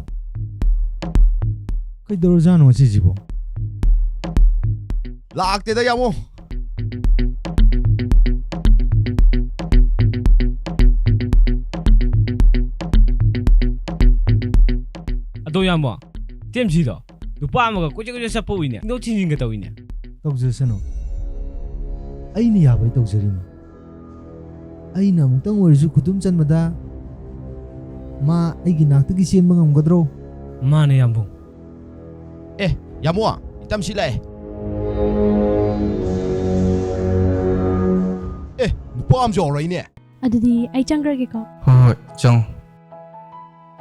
ꯀꯩꯗꯧꯔꯖꯥꯠꯅꯣ ꯉꯁꯤꯁꯤꯕꯣ? ꯂꯥꯛꯇꯦꯗ, ꯌꯥꯝꯕꯨꯡ꯫ ꯑꯗꯣ, ꯌꯥꯝꯕꯨꯡ, ꯇꯦꯝꯁꯤꯗꯣ ꯅꯨꯄꯥ ꯑꯃꯒ ꯀꯣꯏꯆꯠ ꯀꯣꯏꯆꯠ ꯆꯠꯄ ꯎꯏꯅꯦ, ꯊꯤꯟꯗꯣꯛ ꯊꯤꯟꯖꯤꯟꯒ ꯇꯧꯏꯅꯦ꯫ ꯇꯧꯖꯁꯅꯨ, ꯑꯩꯅ ꯌꯥꯕꯩ ꯇꯧꯖꯔꯤꯅꯤ꯫ ꯑꯩꯅ ꯑꯃꯨꯛꯇꯪ ꯑꯣꯏꯔꯁꯨ ꯈꯨꯗꯨꯝ ꯆꯟꯕꯗ ꯃꯥ ꯑꯩꯒꯤ ꯅꯥꯛꯇꯒꯤ ꯆꯦꯟꯕ ꯉꯝꯒꯗ꯭ꯔꯣ? ꯃꯥꯅꯦ, ꯌꯥꯝꯕꯨꯡ꯫ ꯑꯦ, ꯌꯥꯝꯕꯨꯡ, ꯏꯇꯝꯁꯤ ꯂꯥꯛꯑꯦ꯫ ꯑꯦ, ꯅꯨꯄꯥ ꯑꯃꯁꯨ ꯌꯥꯎꯔꯛꯏꯅꯦ꯫ ꯑꯗꯨꯗꯤ ꯑꯩ ꯆꯪꯈ꯭ꯔꯒꯦꯀꯣ꯫ ꯍꯣꯏ, ꯍꯣꯏ, ꯆꯪꯉꯣ꯫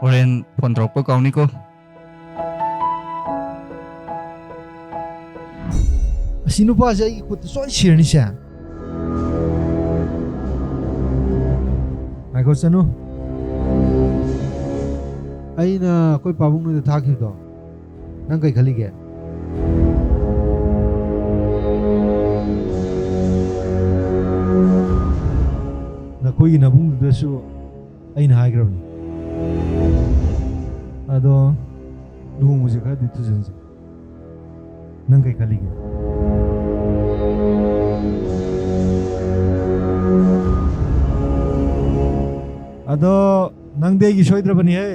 ꯍꯣꯔꯦꯟ ꯐꯣꯟ ꯇꯧꯔꯛꯄ ꯀꯥꯎꯅꯤꯀꯣ꯫ ꯑꯁꯤ ꯅꯨꯄꯥꯁꯦ ꯑꯩꯒꯤ ꯈꯨꯠꯇ ꯁꯣꯏ ꯁꯤꯔꯅꯤꯁꯦ꯫ ꯉꯥꯏꯈꯣ, ꯆꯅꯨ꯫ ꯑꯩꯅ ꯑꯩꯈꯣꯏ ꯄꯥꯕꯨꯡ ꯅꯣꯏꯗ ꯊꯥꯈꯤꯕꯗꯣ, ꯅꯪ ꯀꯩ ꯈꯜꯂꯤꯒꯦ? ꯅꯈꯣꯏꯒꯤ ꯅꯕꯨꯡꯗꯨꯗꯁꯨ ꯑꯩꯅ ꯍꯥꯏꯈ꯭ꯔꯕꯅꯤ꯫ ꯑꯗꯣ ꯂꯨꯍꯣꯡꯕꯁꯦ ꯈꯔꯗꯤ ꯊꯨꯖꯤꯟꯁꯦ꯫ ꯅꯪ ꯀꯩ ꯈꯜꯂꯤꯒꯦ? ꯑꯗꯣ ꯅꯪꯗꯤ ꯑꯩꯒꯤ ꯁꯣꯏꯗ꯭ꯔꯕꯅꯤꯍꯦ꯫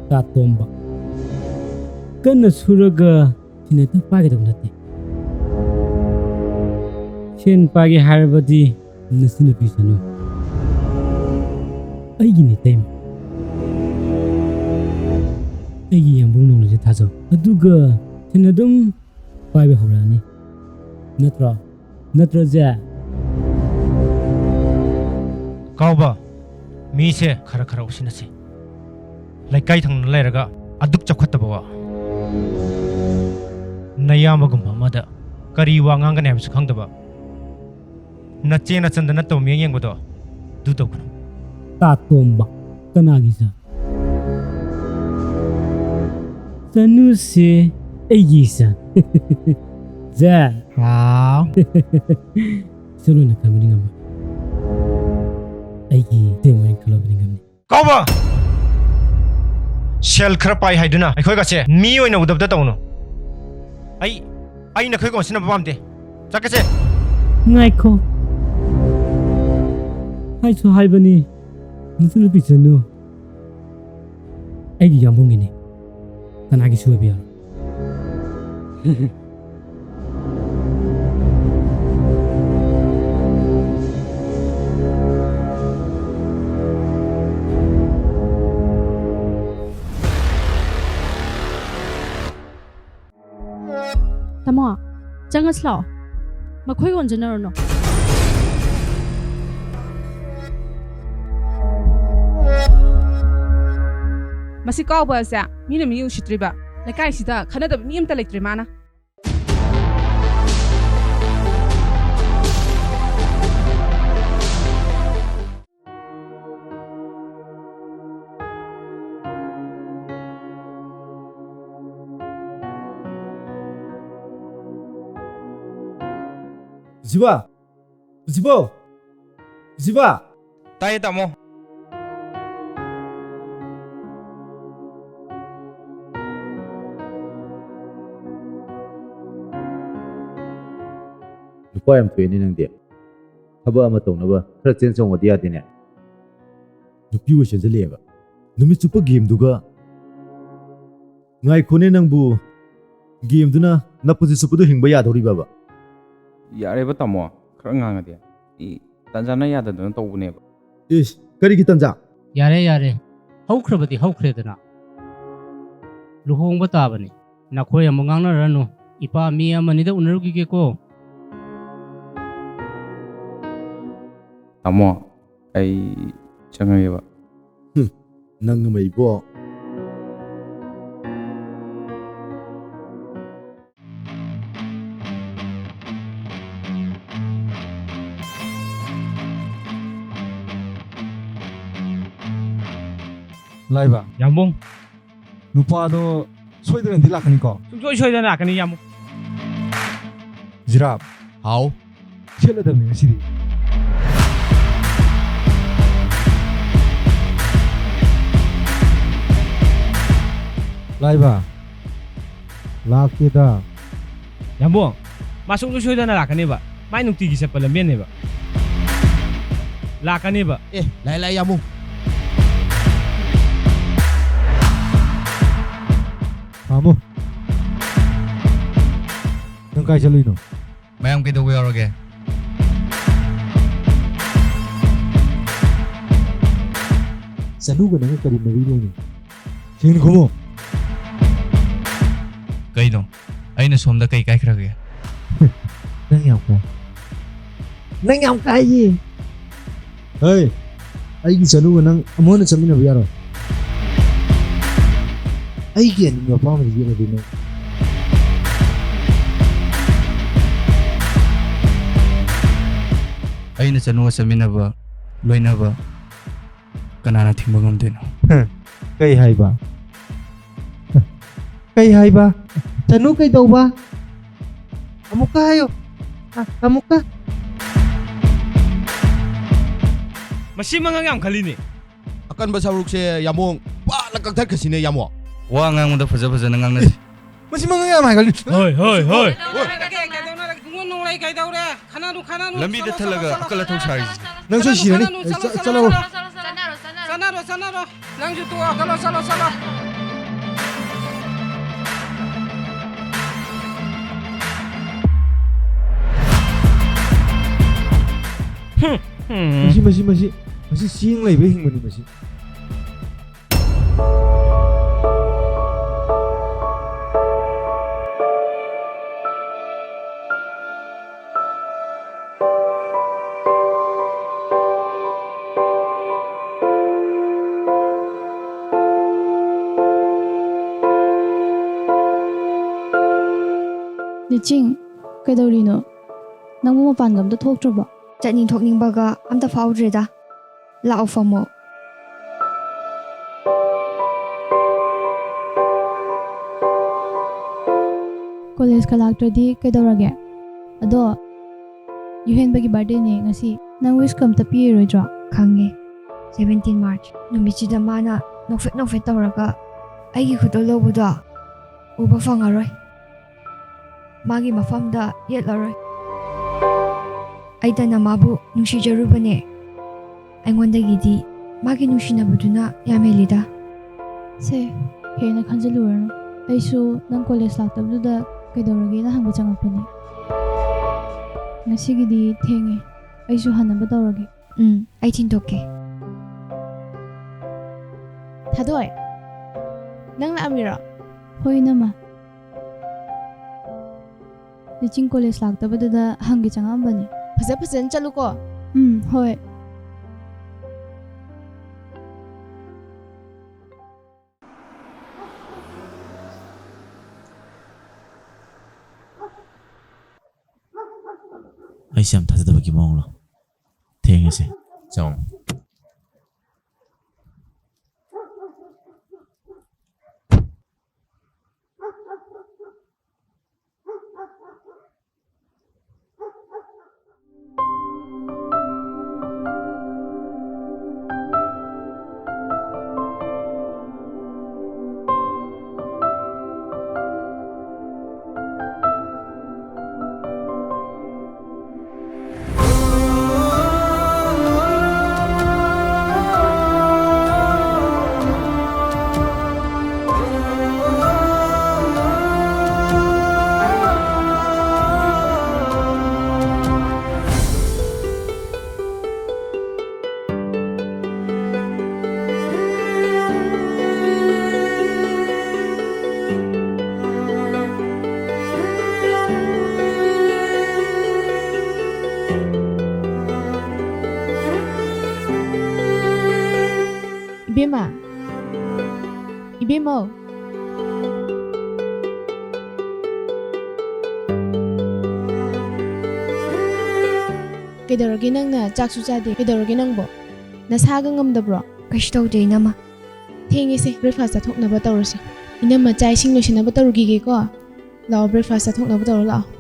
ꯇꯥꯇꯣꯝꯕ, ꯀꯟꯅ ꯁꯨꯔꯒ ꯁꯤꯅ ꯍꯦꯛꯇ ꯄꯥꯏꯒꯗꯕ ꯅꯠꯇꯦ꯫ ꯁꯦꯟ ꯄꯥꯏꯒꯦ ꯍꯥꯏꯔꯕꯗꯤ ꯅꯆꯟꯅꯨꯄꯤ ꯁꯅꯨ ꯑꯩꯒꯤꯅꯤ ꯏꯇꯩꯃ꯫ ꯑꯩꯒꯤ ꯌꯥꯝꯕꯨꯡ ꯅꯣꯡꯂꯩꯁꯦ ꯊꯥꯖꯧ꯫ ꯑꯗꯨꯒ ꯁꯦꯟ ꯑꯗꯨꯝ ꯄꯥꯏꯕ ꯍꯧꯔꯛꯑꯅꯤ꯫ ꯅꯠꯇ꯭ꯔꯣ? ꯅꯠꯇ꯭ꯔꯣ, ꯖꯦ? ꯀꯥꯎꯕ, ꯃꯤꯁꯦ ꯈꯔ ꯈꯔ ꯎꯁꯤꯟꯅꯁꯤ꯫ ꯂꯩꯀꯥꯏ ꯊꯪꯅꯅ ꯂꯩꯔꯒ ꯑꯗꯨꯛ ꯆꯥꯎꯈꯠꯇꯕ ꯋꯥ꯫ ꯅꯌꯥꯝꯕꯒꯨꯝꯕ ꯑꯃꯗ ꯀꯔꯤ ꯋꯥ ꯉꯥꯡꯒꯅꯤ ꯍꯥꯏꯕꯁꯨ ꯈꯪꯗꯕ꯫ ꯅꯆꯦ ꯅꯆꯟꯗ ꯅꯠꯇꯕ ꯃꯤꯠꯌꯦꯡ ꯌꯦꯡꯕꯗꯣ ꯑꯗꯨ ꯇꯧꯒꯅꯨ꯫ ꯇꯥꯇꯣꯝꯕ, ꯀꯅꯥꯒꯤ ꯖꯥ? ꯇꯅꯨꯁꯦ ꯑꯩꯒꯤ ꯏꯆꯥ꯫ ꯖꯥ꯫ ꯍꯥꯎ꯫ ꯏꯆꯜ ꯑꯣꯏꯅ ꯈꯟꯕꯗꯤ ꯉꯝꯃꯣꯏ꯫ ꯑꯩꯒꯤ ꯏꯇꯩꯃ ꯑꯣꯏꯅ ꯈꯜꯂꯕꯗꯤ ꯉꯝꯅꯤ꯫ ꯀꯥꯎꯕ! ꯁꯦꯜ ꯈꯔ ꯄꯥꯏ ꯍꯥꯏꯗꯨꯅ ꯑꯩꯈꯣꯏꯒꯁꯦ ꯃꯤ ꯑꯣꯏꯅ ꯎꯗꯕꯗ ꯇꯧꯅꯨ꯫ ꯑꯩ, ꯑꯩ ꯅꯈꯣꯏꯒ ꯑꯣꯟꯁꯤꯟꯅꯕ ꯄꯥꯝꯗꯦ꯫ ꯆꯠꯀꯁꯦ꯫ ꯉꯥꯏꯈꯣ꯫ ꯍꯥꯏꯁꯨ ꯍꯥꯏꯕꯅꯤ, ꯅꯆꯟꯅꯨꯄꯤ ꯆꯅꯨ꯫ ꯑꯩꯒꯤ ꯌꯥꯝꯕꯨꯡꯒꯤꯅꯤ꯫ ꯀꯅꯥꯒꯤꯁꯨ ꯑꯣꯏꯕ ꯌꯥꯔꯣꯏ꯫ ꯇꯥꯃꯣ, ꯆꯪꯉꯁꯤ ꯂꯥꯛꯑꯣ꯫ ꯃꯈꯣꯏꯒ ꯑꯣꯟꯁꯤꯟꯅꯔꯨꯅꯨ꯫ ꯃꯁꯤ ꯀꯥꯎꯕ ꯑꯁꯦ ꯃꯤꯅ ꯃꯤ ꯎꯁꯤꯠꯇ꯭ꯔꯤꯕ꯫ ꯂꯩꯀꯥꯏꯁꯤꯗ ꯈꯟꯅꯗꯕ ꯃꯤ ꯑꯝꯇ ꯂꯩꯇ꯭ꯔꯦ ꯃꯥꯅ꯫ ꯖꯤꯕꯥ! ꯖꯤꯕꯥ! ꯖꯤꯕꯥ! ꯇꯥꯏꯌꯦ, ꯇꯥꯃꯣ꯫ ꯅꯨꯄꯥ ꯌꯥꯝ ꯊꯣꯛꯑꯦꯅꯦ ꯅꯪꯗꯤ꯫ ꯊꯕꯛ ꯑꯃ ꯇꯧꯅꯕ ꯈꯔ ꯆꯦꯟ ꯆꯣꯡꯉꯗꯤ ꯌꯥꯗꯦꯅꯦ꯫ ꯅꯨꯄꯤ ꯑꯣꯏ ꯆꯦꯟꯁꯤꯜꯂꯛꯑꯦꯕ꯫ ꯅꯨꯃꯤꯠ ꯆꯨꯞꯄ ꯒꯦꯝꯗꯨꯒ꯫ ꯉꯥꯏꯈꯣꯅꯦ ꯅꯪꯕꯨ, ꯒꯦꯝꯗꯨꯅ ꯅꯄꯨꯟꯁꯤ ꯆꯨꯞꯄꯗꯣ ꯍꯤꯡꯕ ꯌꯥꯗꯧꯔꯤꯕꯕ? ꯌꯥꯔꯦꯕ ꯇꯥꯃꯣ, ꯈꯔ ꯉꯥꯡꯉꯗꯤ꯫ ꯑꯩ ꯇꯟꯖꯥꯅ ꯌꯥꯗꯗꯅ ꯇꯧꯕꯅꯦꯕ꯫ ꯏꯁ, ꯀꯔꯤꯒꯤ ꯇꯟꯖꯥ? ꯌꯥꯔꯦ, ꯌꯥꯔꯦ꯫ ꯍꯧꯈ꯭ꯔꯕꯗꯤ ꯍꯧꯈ꯭ꯔꯦꯗꯅ꯫ ꯂꯨꯍꯣꯡꯕ ꯇꯥꯕꯅꯤ꯫ ꯅꯈꯣꯏ ꯑꯃꯨꯛ ꯉꯥꯡꯅꯔꯅꯨ꯫ ꯏꯄꯥ ꯃꯤ ꯑꯃꯅꯤꯗ ꯎꯅꯔꯨꯈꯤꯒꯦꯀꯣ꯫ ꯇꯥꯃꯣ, ꯑꯩ ꯆꯪꯉꯒꯦꯕ꯫ ꯍꯨꯝ, ꯅꯪ ꯑꯃ ꯏꯕꯣ꯫ ꯂꯥꯏꯕ꯫ ꯌꯥꯝꯕꯨꯡ꯫ ꯅꯨꯄꯥꯗꯣ ꯁꯣꯏꯗꯅꯗꯤ ꯂꯥꯛꯀꯅꯤꯀꯣ? ꯁꯨꯡꯁꯣꯏ ꯁꯣꯏꯗꯅ ꯂꯥꯛꯀꯅꯤ, ꯌꯥꯝꯕꯨꯡ꯫ ꯖꯤꯔꯥꯞ꯫ ꯍꯥꯎ꯫ ꯁꯦꯠꯂꯗꯕꯅꯤ ꯉꯁꯤꯗꯤ꯫ ꯂꯥꯏꯕ꯫ ꯂꯥꯛꯇꯦꯗ꯫ ꯌꯥꯝꯕꯨꯡ, ꯃꯥ ꯁꯨꯡꯁꯣꯏ ꯁꯣꯏꯗꯅ ꯂꯥꯛꯀꯅꯦꯕ꯫ ꯃꯥꯏ ꯅꯨꯡꯇꯤꯒꯤ ꯆꯠꯄ ꯂꯝꯕꯦꯟꯅꯦꯕ꯫ ꯂꯥꯛꯀꯅꯦꯕ꯫ ꯑꯦ, ꯂꯥꯛꯑꯦ, ꯂꯥꯛꯑꯦ, ꯌꯥꯝꯕꯨꯡ꯫ ꯈꯥꯝꯃꯣ꯫ ꯅꯪ ꯀꯥꯏ ꯆꯠꯂꯨꯏꯅꯣ? ꯃꯌꯥꯝ ꯀꯩꯗꯧꯕ ꯌꯥꯎꯔꯒꯦ? ꯆꯅꯨꯒ ꯅꯪꯒ ꯀꯔꯤ ꯃꯔꯤ ꯂꯩꯅꯩ? ꯁꯦꯡꯅ ꯈꯨꯝꯃꯣ꯫ ꯀꯩꯅꯣ? ꯑꯩꯅ ꯁꯣꯝꯗ ꯀꯩ ꯀꯥꯏꯈ꯭ꯔꯒꯦ? ꯅꯪ ꯌꯥꯝ ꯀꯥꯏ꯫ ꯅꯪ ꯌꯥꯝ ꯀꯥꯏꯌꯦ꯫ ꯍꯩ, ꯑꯩꯒꯤ ꯆꯅꯨꯒ ꯅꯪ ꯑꯃꯨꯛ ꯍꯟꯅ ꯆꯠꯃꯤꯟꯅꯕ ꯌꯥꯔꯣꯏ꯫ ꯑꯩꯒꯤ ꯑꯅꯤꯡꯕ ꯑꯄꯥꯝꯕꯗ ꯌꯦꯠꯂꯗꯤ ꯅꯪ꯫ ꯑꯩꯅ ꯆꯅꯨꯒ ꯆꯠꯃꯤꯟꯅꯕ, ꯂꯣꯏꯅꯕ ꯀꯅꯥꯅ ꯊꯤꯡꯕ ꯉꯝꯗꯣꯏꯅꯣ? ꯀꯩ ꯍꯥꯏꯕ? ꯀꯩ ꯍꯥꯏꯕ? ꯆꯅꯨ ꯀꯩꯗꯧꯕ? ꯑꯃꯨꯛꯀ ꯍꯥꯏꯌꯨ꯫ ꯑ-, ꯑꯃꯨꯛꯀ꯫ ꯃꯁꯤ ꯃꯉꯛ ꯌꯥꯝ ꯈꯜꯂꯤꯅꯦ꯫ ꯑꯀꯟꯕ ꯁꯔꯨꯛꯁꯦ ꯌꯥꯝꯕꯨꯡ ꯄꯥꯅ ꯀꯛꯊꯠꯈ꯭ꯔꯁꯤꯅꯦ, ꯌꯥꯝꯕꯨꯡ꯫ ꯋꯥ ꯉꯥꯡꯕꯗ ꯐꯖ ꯐꯖꯅ ꯉꯥꯡꯅꯁꯤ꯫ ꯃꯁꯤ ꯃꯉꯛ ꯌꯥꯝ ꯍꯥꯏꯒꯜꯂꯤ꯫ ꯍꯣꯏ, ꯍꯣꯏ, ꯍꯣꯏ꯫ ꯀꯩꯗꯧꯅꯔꯒꯦ? ꯀꯩꯗꯧꯅꯔꯒꯦ? ꯈꯨꯡꯒꯜ ꯅꯨꯡꯂꯩ ꯀꯩꯗꯧꯔꯦ? ꯈꯠꯅꯅꯨ, ꯈꯠꯅꯅꯨ꯫ ꯂꯝꯕꯤꯗ ꯆꯠꯂꯣ, ꯊꯠꯂꯒ ꯆꯠꯂꯣ, ꯑꯀꯜ ꯑꯊꯧ ꯆꯠꯂꯣ, ꯁꯥꯔꯤꯁꯤ꯫ ꯆꯠꯂꯣ, ꯆꯠꯂꯣ, ꯅꯪꯁꯨ ꯆꯠꯂꯣ, ꯁꯤꯔꯅꯤ꯫ ꯈꯠꯅꯅꯨ, ꯑꯦ, ꯆꯠꯂꯣ, ꯆ-, ꯆꯠꯂꯣ, ꯆꯠꯂꯣ꯫ ꯆꯠꯅꯔꯣ, ꯆꯠꯅꯔꯣ꯫ ꯆꯠꯅꯔꯣ, ꯆꯠꯅꯔꯣ꯫ ꯅꯪꯁꯨ ꯇꯣꯛꯑꯣ꯫ ꯆꯠꯂꯣ, ꯆꯠꯂꯣ, ꯆꯠꯂꯣ꯫ ꯍꯨꯝ, ꯍꯨꯝ꯫ ꯃꯁꯤ, ꯃꯁꯤ, ꯃꯁꯤ, ꯃꯁꯤ ꯆꯦꯡ ꯂꯩꯕ ꯍꯤꯡꯕꯅꯤ ꯃꯁꯤ꯫ ꯂꯤꯆꯤꯡ, ꯀꯩꯗꯧꯔꯤꯅꯣ? ꯅꯪꯕꯨ ꯃꯄꯥꯟꯒ ꯑꯝꯇ ꯊꯣꯛꯇ꯭ꯔꯕꯣ? ꯆꯠꯅꯤꯡ ꯊꯣꯛꯅꯤꯡꯕꯒ ꯑꯝꯇ ꯐꯥꯎꯗ꯭ꯔꯦꯗ꯫ ꯂꯥꯛꯑꯣ, ꯐꯝꯃꯣ꯫ ꯀꯣꯂꯦꯖꯀ ꯂꯥꯛꯇ꯭ꯔꯗꯤ ꯀꯩꯗꯧꯔꯒꯦ? ꯑꯗꯣ, ꯌꯨꯍꯦꯟꯕꯒꯤ ꯕꯥꯔꯗꯦꯅꯦ ꯉꯁꯤ꯫ ꯅꯪ ꯋꯤꯁꯀ ꯑꯝꯇ ꯄꯤꯔꯣꯏꯗ꯭ꯔꯣ? ꯈꯪꯉꯦ꯫ ꯁꯚꯦꯟꯇꯤꯟ ꯃꯥꯔꯆ ꯅꯨꯃꯤꯠꯁꯤꯗ ꯃꯥꯅ ꯅꯣꯛꯐꯦꯠ ꯅꯣꯛꯐꯦꯠ ꯇꯧꯔꯒ ꯑꯩꯒꯤ ꯈꯨꯗꯣꯜ ꯂꯧꯕꯗꯣ ꯎꯕ ꯐꯪꯉꯔꯣꯏ꯫ ꯃꯥꯒꯤ ꯃꯐꯝꯗ ꯌꯦꯠꯂꯔꯣꯏ꯫ ꯑꯩꯗꯅ ꯃꯥꯕꯨ ꯅꯨꯡꯁꯤꯖꯔꯨꯕꯅꯦ꯫ ꯑꯩꯉꯣꯟꯗꯒꯤꯗꯤ ꯃꯥꯒꯤ ꯅꯨꯡꯁꯤꯅꯕꯗꯨꯅ ꯌꯥꯝ ꯍꯦꯜꯂꯤꯗ꯫ ꯁꯦ, ꯍꯦꯟꯅ ꯈꯟꯖꯤꯜꯂꯨꯔꯅꯨ꯫ ꯑꯩꯁꯨ ꯅꯪ ꯀꯣꯂꯦꯖ ꯂꯥꯛꯇꯕꯗꯨꯗ ꯀꯩꯗꯧꯔꯒꯦꯅ ꯍꯪꯕ ꯆꯪꯉꯛꯄꯅꯦ꯫ ꯉꯁꯤꯒꯤꯗꯤ ꯊꯦꯡꯉꯦ꯫ ꯑꯩꯁꯨ ꯍꯟꯅꯕ ꯇꯧꯔꯒꯦ꯫ ꯎꯝ, ꯑꯩ ꯊꯤꯟꯗꯣꯛꯀꯦ꯫ ꯊꯥꯗꯣꯏ, ꯅꯪ ꯂꯥꯛꯑꯝꯃꯤꯔꯣ? ꯍꯣꯏ, ꯏꯅꯝꯃ꯫ ꯂꯤꯆꯤꯡ ꯀꯣꯂꯦꯖ ꯂꯥꯛꯇꯕꯗꯨꯗ ꯍꯪꯒꯦ ꯆꯪꯉꯛꯑꯝꯕꯅꯦ꯫ ꯐꯖ ꯐꯖꯅ ꯆꯠꯂꯨꯀꯣ꯫ ꯎꯝ, ꯍꯣꯏ꯫ ꯑꯩꯁꯦ ꯌꯥꯝ ꯊꯥꯖꯗꯕꯒꯤ ꯃꯑꯣꯡꯂꯣ? ꯊꯦꯡꯉꯦꯁꯦ꯫ ꯆꯥꯎ꯫ ꯏꯕꯦꯝꯃ, ꯏꯕꯦꯝꯃꯧ꯫ ꯀꯩꯗꯧꯔꯒꯦ ꯅꯪꯅ ꯆꯥꯛꯁꯨ ꯆꯥꯗꯦ? ꯀꯩꯗꯧꯔꯒꯦ ꯅꯪꯕꯣ? ꯅꯁꯥꯒ ꯉꯝꯗꯕ꯭ꯔꯣ? ꯀꯩꯁꯨ ꯇꯧꯗꯦ, ꯏꯅꯝꯃ꯫ ꯊꯦꯡꯉꯦꯁꯦ, breakfast ꯆꯥꯊꯣꯛꯅꯕ ꯇꯧꯔꯁꯤ꯫ ꯏꯅꯝꯃ, ꯆꯥꯛ ꯏꯁꯤꯡ ꯂꯣꯏꯁꯤꯟꯅꯕ ꯇꯧꯔꯨꯈꯤꯒꯦꯀꯣ꯫ ꯂꯥꯛꯑꯣ, breakfast ꯆꯥꯊꯣꯛꯅꯕ ꯇꯧꯔꯣ ꯂꯥꯛꯑꯣ꯫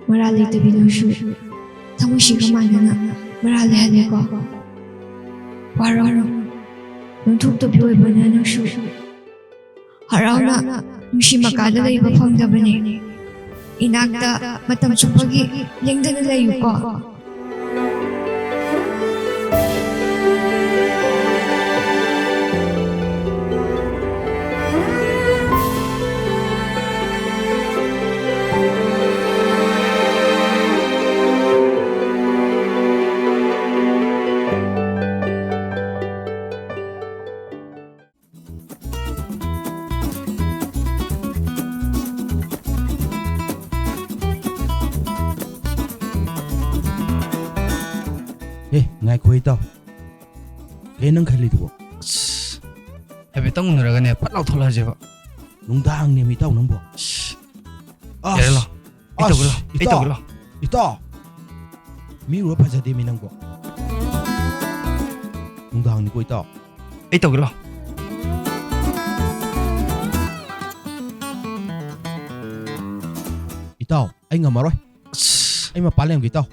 ꯃꯔꯥꯜ ꯂꯩꯇꯕꯤ ꯅꯪꯁꯨ ꯊꯃꯣꯏꯁꯤꯒ ꯃꯥꯟꯅꯅ ꯃꯔꯥꯜ ꯂꯩꯍꯜꯂꯦꯀꯣ꯫ ꯋꯥꯔꯧꯅꯨ, ꯅꯣꯡꯊꯣꯛꯇꯕꯤ ꯑꯣꯏꯕꯅ ꯅꯪꯁꯨ ꯍꯔꯥꯎꯅ ꯅꯨꯡꯁꯤ ꯃꯀꯥꯗ ꯂꯩꯕ ꯐꯪꯗꯕꯅꯦ꯫ ꯏꯅꯥꯛꯇ ꯃꯇꯝ ꯆꯨꯞꯄꯒꯤ ꯂꯦꯡꯗꯅ ꯂꯩꯌꯨꯀꯣ꯫ ꯑꯦ, ꯉꯥꯏꯈꯣ ꯏꯇꯥꯎ꯫ ꯀꯩ ꯅꯪ ꯈꯜꯂꯤꯗꯨꯕꯣ? ꯑꯁ, ꯍꯥꯏꯐꯦꯠꯇꯪ ꯎꯅꯔꯒꯅꯦ, ꯐꯠ ꯂꯥꯎ ꯊꯣꯛꯂꯛꯑꯁꯦꯕ꯫ ꯅꯨꯡꯗꯥꯡꯅꯦꯃꯤ ꯏꯇꯥꯎ ꯅꯪꯕꯣ꯫ ꯑꯁ, ꯌꯥꯔꯦ ꯂꯥꯎ꯫ ꯑꯩ ꯇꯧꯒꯦ ꯂꯥꯎ꯫ ꯑꯁ, ꯑꯩ ꯏꯇꯥꯎ, ꯇꯧꯒꯦ ꯂꯥꯎ꯫ ꯏꯇꯥꯎ꯫ ꯃꯤ ꯎꯔ ꯐꯖꯗꯦꯃꯤ ꯅꯪꯕꯣ꯫ ꯅꯨꯡꯗꯥꯡꯅꯤꯀꯣ ꯏꯇꯥꯎ꯫ ꯑꯩ ꯇꯧꯒꯦ ꯂꯥꯎ꯫ ꯏꯇꯥꯎ, ꯑꯩ ꯉꯝꯃꯔꯣꯏ꯫ ꯑꯁ꯫ ꯑꯩ ꯃꯄꯥꯟ ꯂꯩꯔꯝꯒꯦ ꯏꯇꯥꯎ꯫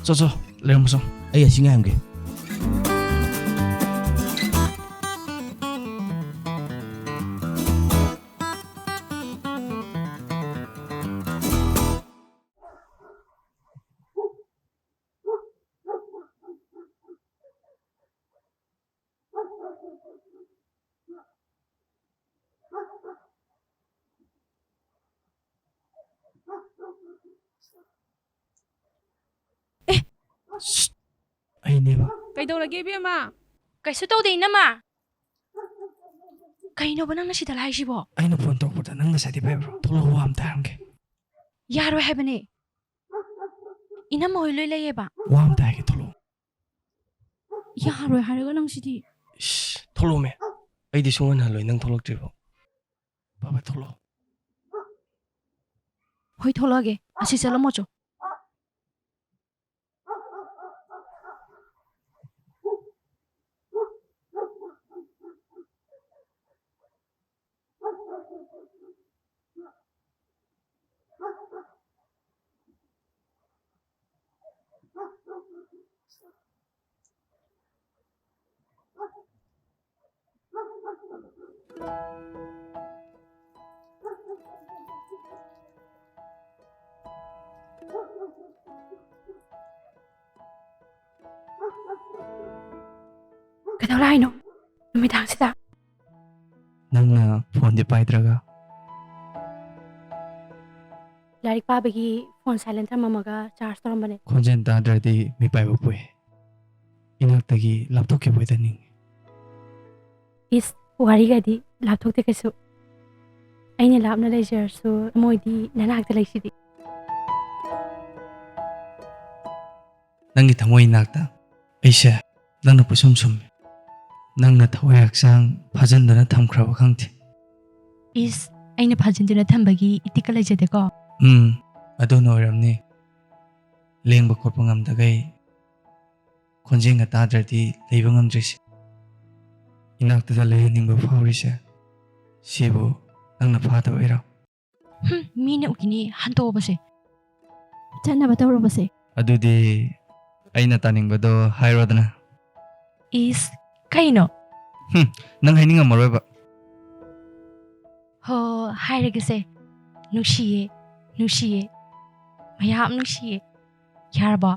ꯆꯣ, ꯆꯣ, ꯂꯩꯔꯝꯃꯣ ꯆꯣ꯫ ꯑꯩ ꯑꯁꯤ ꯉꯥꯏꯔꯝꯒꯦ꯫ ꯑꯦ! ꯁ꯭ꯁ! ꯑꯩꯅꯦꯕ꯫ ꯀꯩꯗꯧꯔꯒꯦ, ꯏꯕꯦꯝꯃ? ꯀꯩꯁꯨ ꯇꯧꯗꯦ, ꯏꯅꯝꯃ꯫ ꯀꯩꯅꯣꯕ ꯅꯪꯅ ꯁꯤꯗ ꯂꯥꯛꯏꯁꯤꯕꯣ? ꯑꯩꯅ ꯐꯣꯟ ꯇꯧꯔꯛꯄꯗ ꯅꯪ ꯉꯁꯥꯏꯗꯤ ꯄꯥꯏꯕ꯭ꯔꯣ? ꯊꯣꯛꯂꯛꯑꯣ, ꯋꯥ ꯑꯝꯇ ꯍꯥꯏꯔꯝꯒꯦ꯫ ꯌꯥꯔꯣꯏ ꯍꯥꯏꯕꯅꯦ꯫ ꯏꯅꯝꯃ ꯍꯣꯏ ꯂꯣꯏ ꯂꯩꯌꯦꯕ꯫ ꯋꯥ ꯑꯝꯇ ꯍꯥꯏꯒꯦ, ꯊꯣꯛꯂꯛꯑꯣ꯫ ꯌꯥꯔꯣꯏ ꯍꯥꯏꯔꯒ ꯅꯪ ꯁꯤꯗꯤ꯫ ꯏꯁ, ꯊꯣꯛꯂꯛꯑꯣꯃꯦ꯫ ꯑꯩꯗꯤ ꯁꯨꯡꯍꯟ ꯍꯜꯂꯣꯏ ꯅꯪ ꯊꯣꯛꯂꯛꯇ꯭ꯔꯤꯐꯥꯎ꯫ ꯕꯥꯕꯥ, ꯊꯣꯛꯂꯛꯑꯣ꯫ ꯍꯣꯏ, ꯊꯣꯛꯂꯛꯑꯒꯦ꯫ ꯑꯁꯤ ꯆꯠꯂꯝꯃꯣ ꯆꯣ꯫ ꯀꯩꯗꯧꯔꯦ ꯍꯥꯏꯅꯣ ꯅꯨꯃꯤꯗꯥꯡꯁꯤꯗ? ꯅꯪꯅ ꯐꯣꯟꯗꯤ ꯄꯥꯏꯗ꯭ꯔꯒ? ꯂꯥꯏꯔꯤꯛ ꯄꯥꯕꯒꯤ ꯐꯣꯟ silent ꯊꯝꯃꯝꯃꯒ charge ꯇꯧꯔꯝꯕꯅꯦ꯫ ꯈꯣꯟꯖꯦꯜ ꯇꯥꯗ꯭ꯔꯗꯤ ꯃꯤꯄꯥꯏꯕ ꯄꯣꯛꯏ꯫ ꯏꯅꯥꯛꯇꯒꯤ ꯂꯥꯞꯊꯣꯛꯈꯤꯕ ꯑꯣꯏꯗ ꯅꯤꯡꯏ꯫ ꯏꯁ, ꯋꯥꯔꯤꯒꯗꯤ ꯂꯥꯞꯊꯣꯛꯇꯦ ꯀꯩꯁꯨ꯫ ꯑꯩꯅ ꯂꯥꯞꯅ ꯂꯩꯖꯔꯁꯨ ꯊꯃꯣꯏꯗꯤ ꯅꯅꯥꯛꯇ ꯂꯩꯁꯤꯗꯤ꯫ ꯅꯪꯒꯤ ꯊꯃꯣꯏ ꯏꯅꯥꯛꯇ ꯑꯩꯁꯦ ꯅꯪꯅ ꯄꯨꯁꯨꯝ ꯁꯨꯝꯃꯤ꯫ ꯅꯪꯅ ꯊꯋꯥꯏ ꯍꯛꯆꯥꯡ ꯐꯥꯖꯤꯟꯗꯨꯅ ꯊꯝꯈ꯭ꯔꯕ ꯈꯪꯗꯦ꯫ ꯏꯁ, ꯑꯩꯅ ꯐꯥꯖꯤꯟꯗꯨꯅ ꯊꯝꯕꯒꯤ ꯏꯇꯤꯛꯀ ꯂꯩꯖꯗꯦꯀꯣ꯫ ꯎꯝ, ꯑꯗꯨꯅ ꯑꯣꯏꯔꯝꯅꯤ꯫ ꯂꯦꯡꯕ ꯈꯣꯠꯄ ꯉꯝꯗꯈꯩ ꯈꯣꯟꯖꯦꯜꯒ ꯇꯥꯗ꯭ꯔꯗꯤ ꯂꯩꯕ ꯉꯝꯗ꯭ꯔꯤꯁꯦ꯫ ꯏꯅꯥꯛꯇꯗ ꯂꯩꯍꯟꯅꯤꯡꯕ ꯐꯥꯎꯔꯤꯁꯦ ꯁꯤꯕꯨ ꯅꯪꯅ ꯐꯥꯗꯕꯩꯔꯣ? ꯍꯨꯝ, ꯃꯤꯅ ꯎꯈꯤꯅꯤ, ꯍꯟꯇꯣꯛꯑꯕꯁꯦ꯫ ꯆꯠꯅꯕ ꯇꯧꯔꯕꯁꯦ꯫ ꯑꯗꯨꯗꯤ ꯑꯩꯅ ꯇꯥꯅꯤꯡꯕꯗꯣ ꯍꯥꯏꯔꯣꯗꯅ꯫ ꯏꯁ, ꯀꯩꯅꯣ? ꯍꯨꯝ, ꯅꯪ ꯍꯥꯏꯅꯤꯡꯉꯝꯃꯔꯣꯏꯕ꯫ ꯍꯣ, ꯍꯥꯏꯔꯒꯦꯁꯦ꯫ ꯅꯨꯡꯁꯤꯌꯦ, ꯅꯨꯡꯁꯤꯌꯦ, ꯃꯌꯥꯝ ꯅꯨꯡꯁꯤꯌꯦ꯫ ꯌꯥꯔꯕꯣ?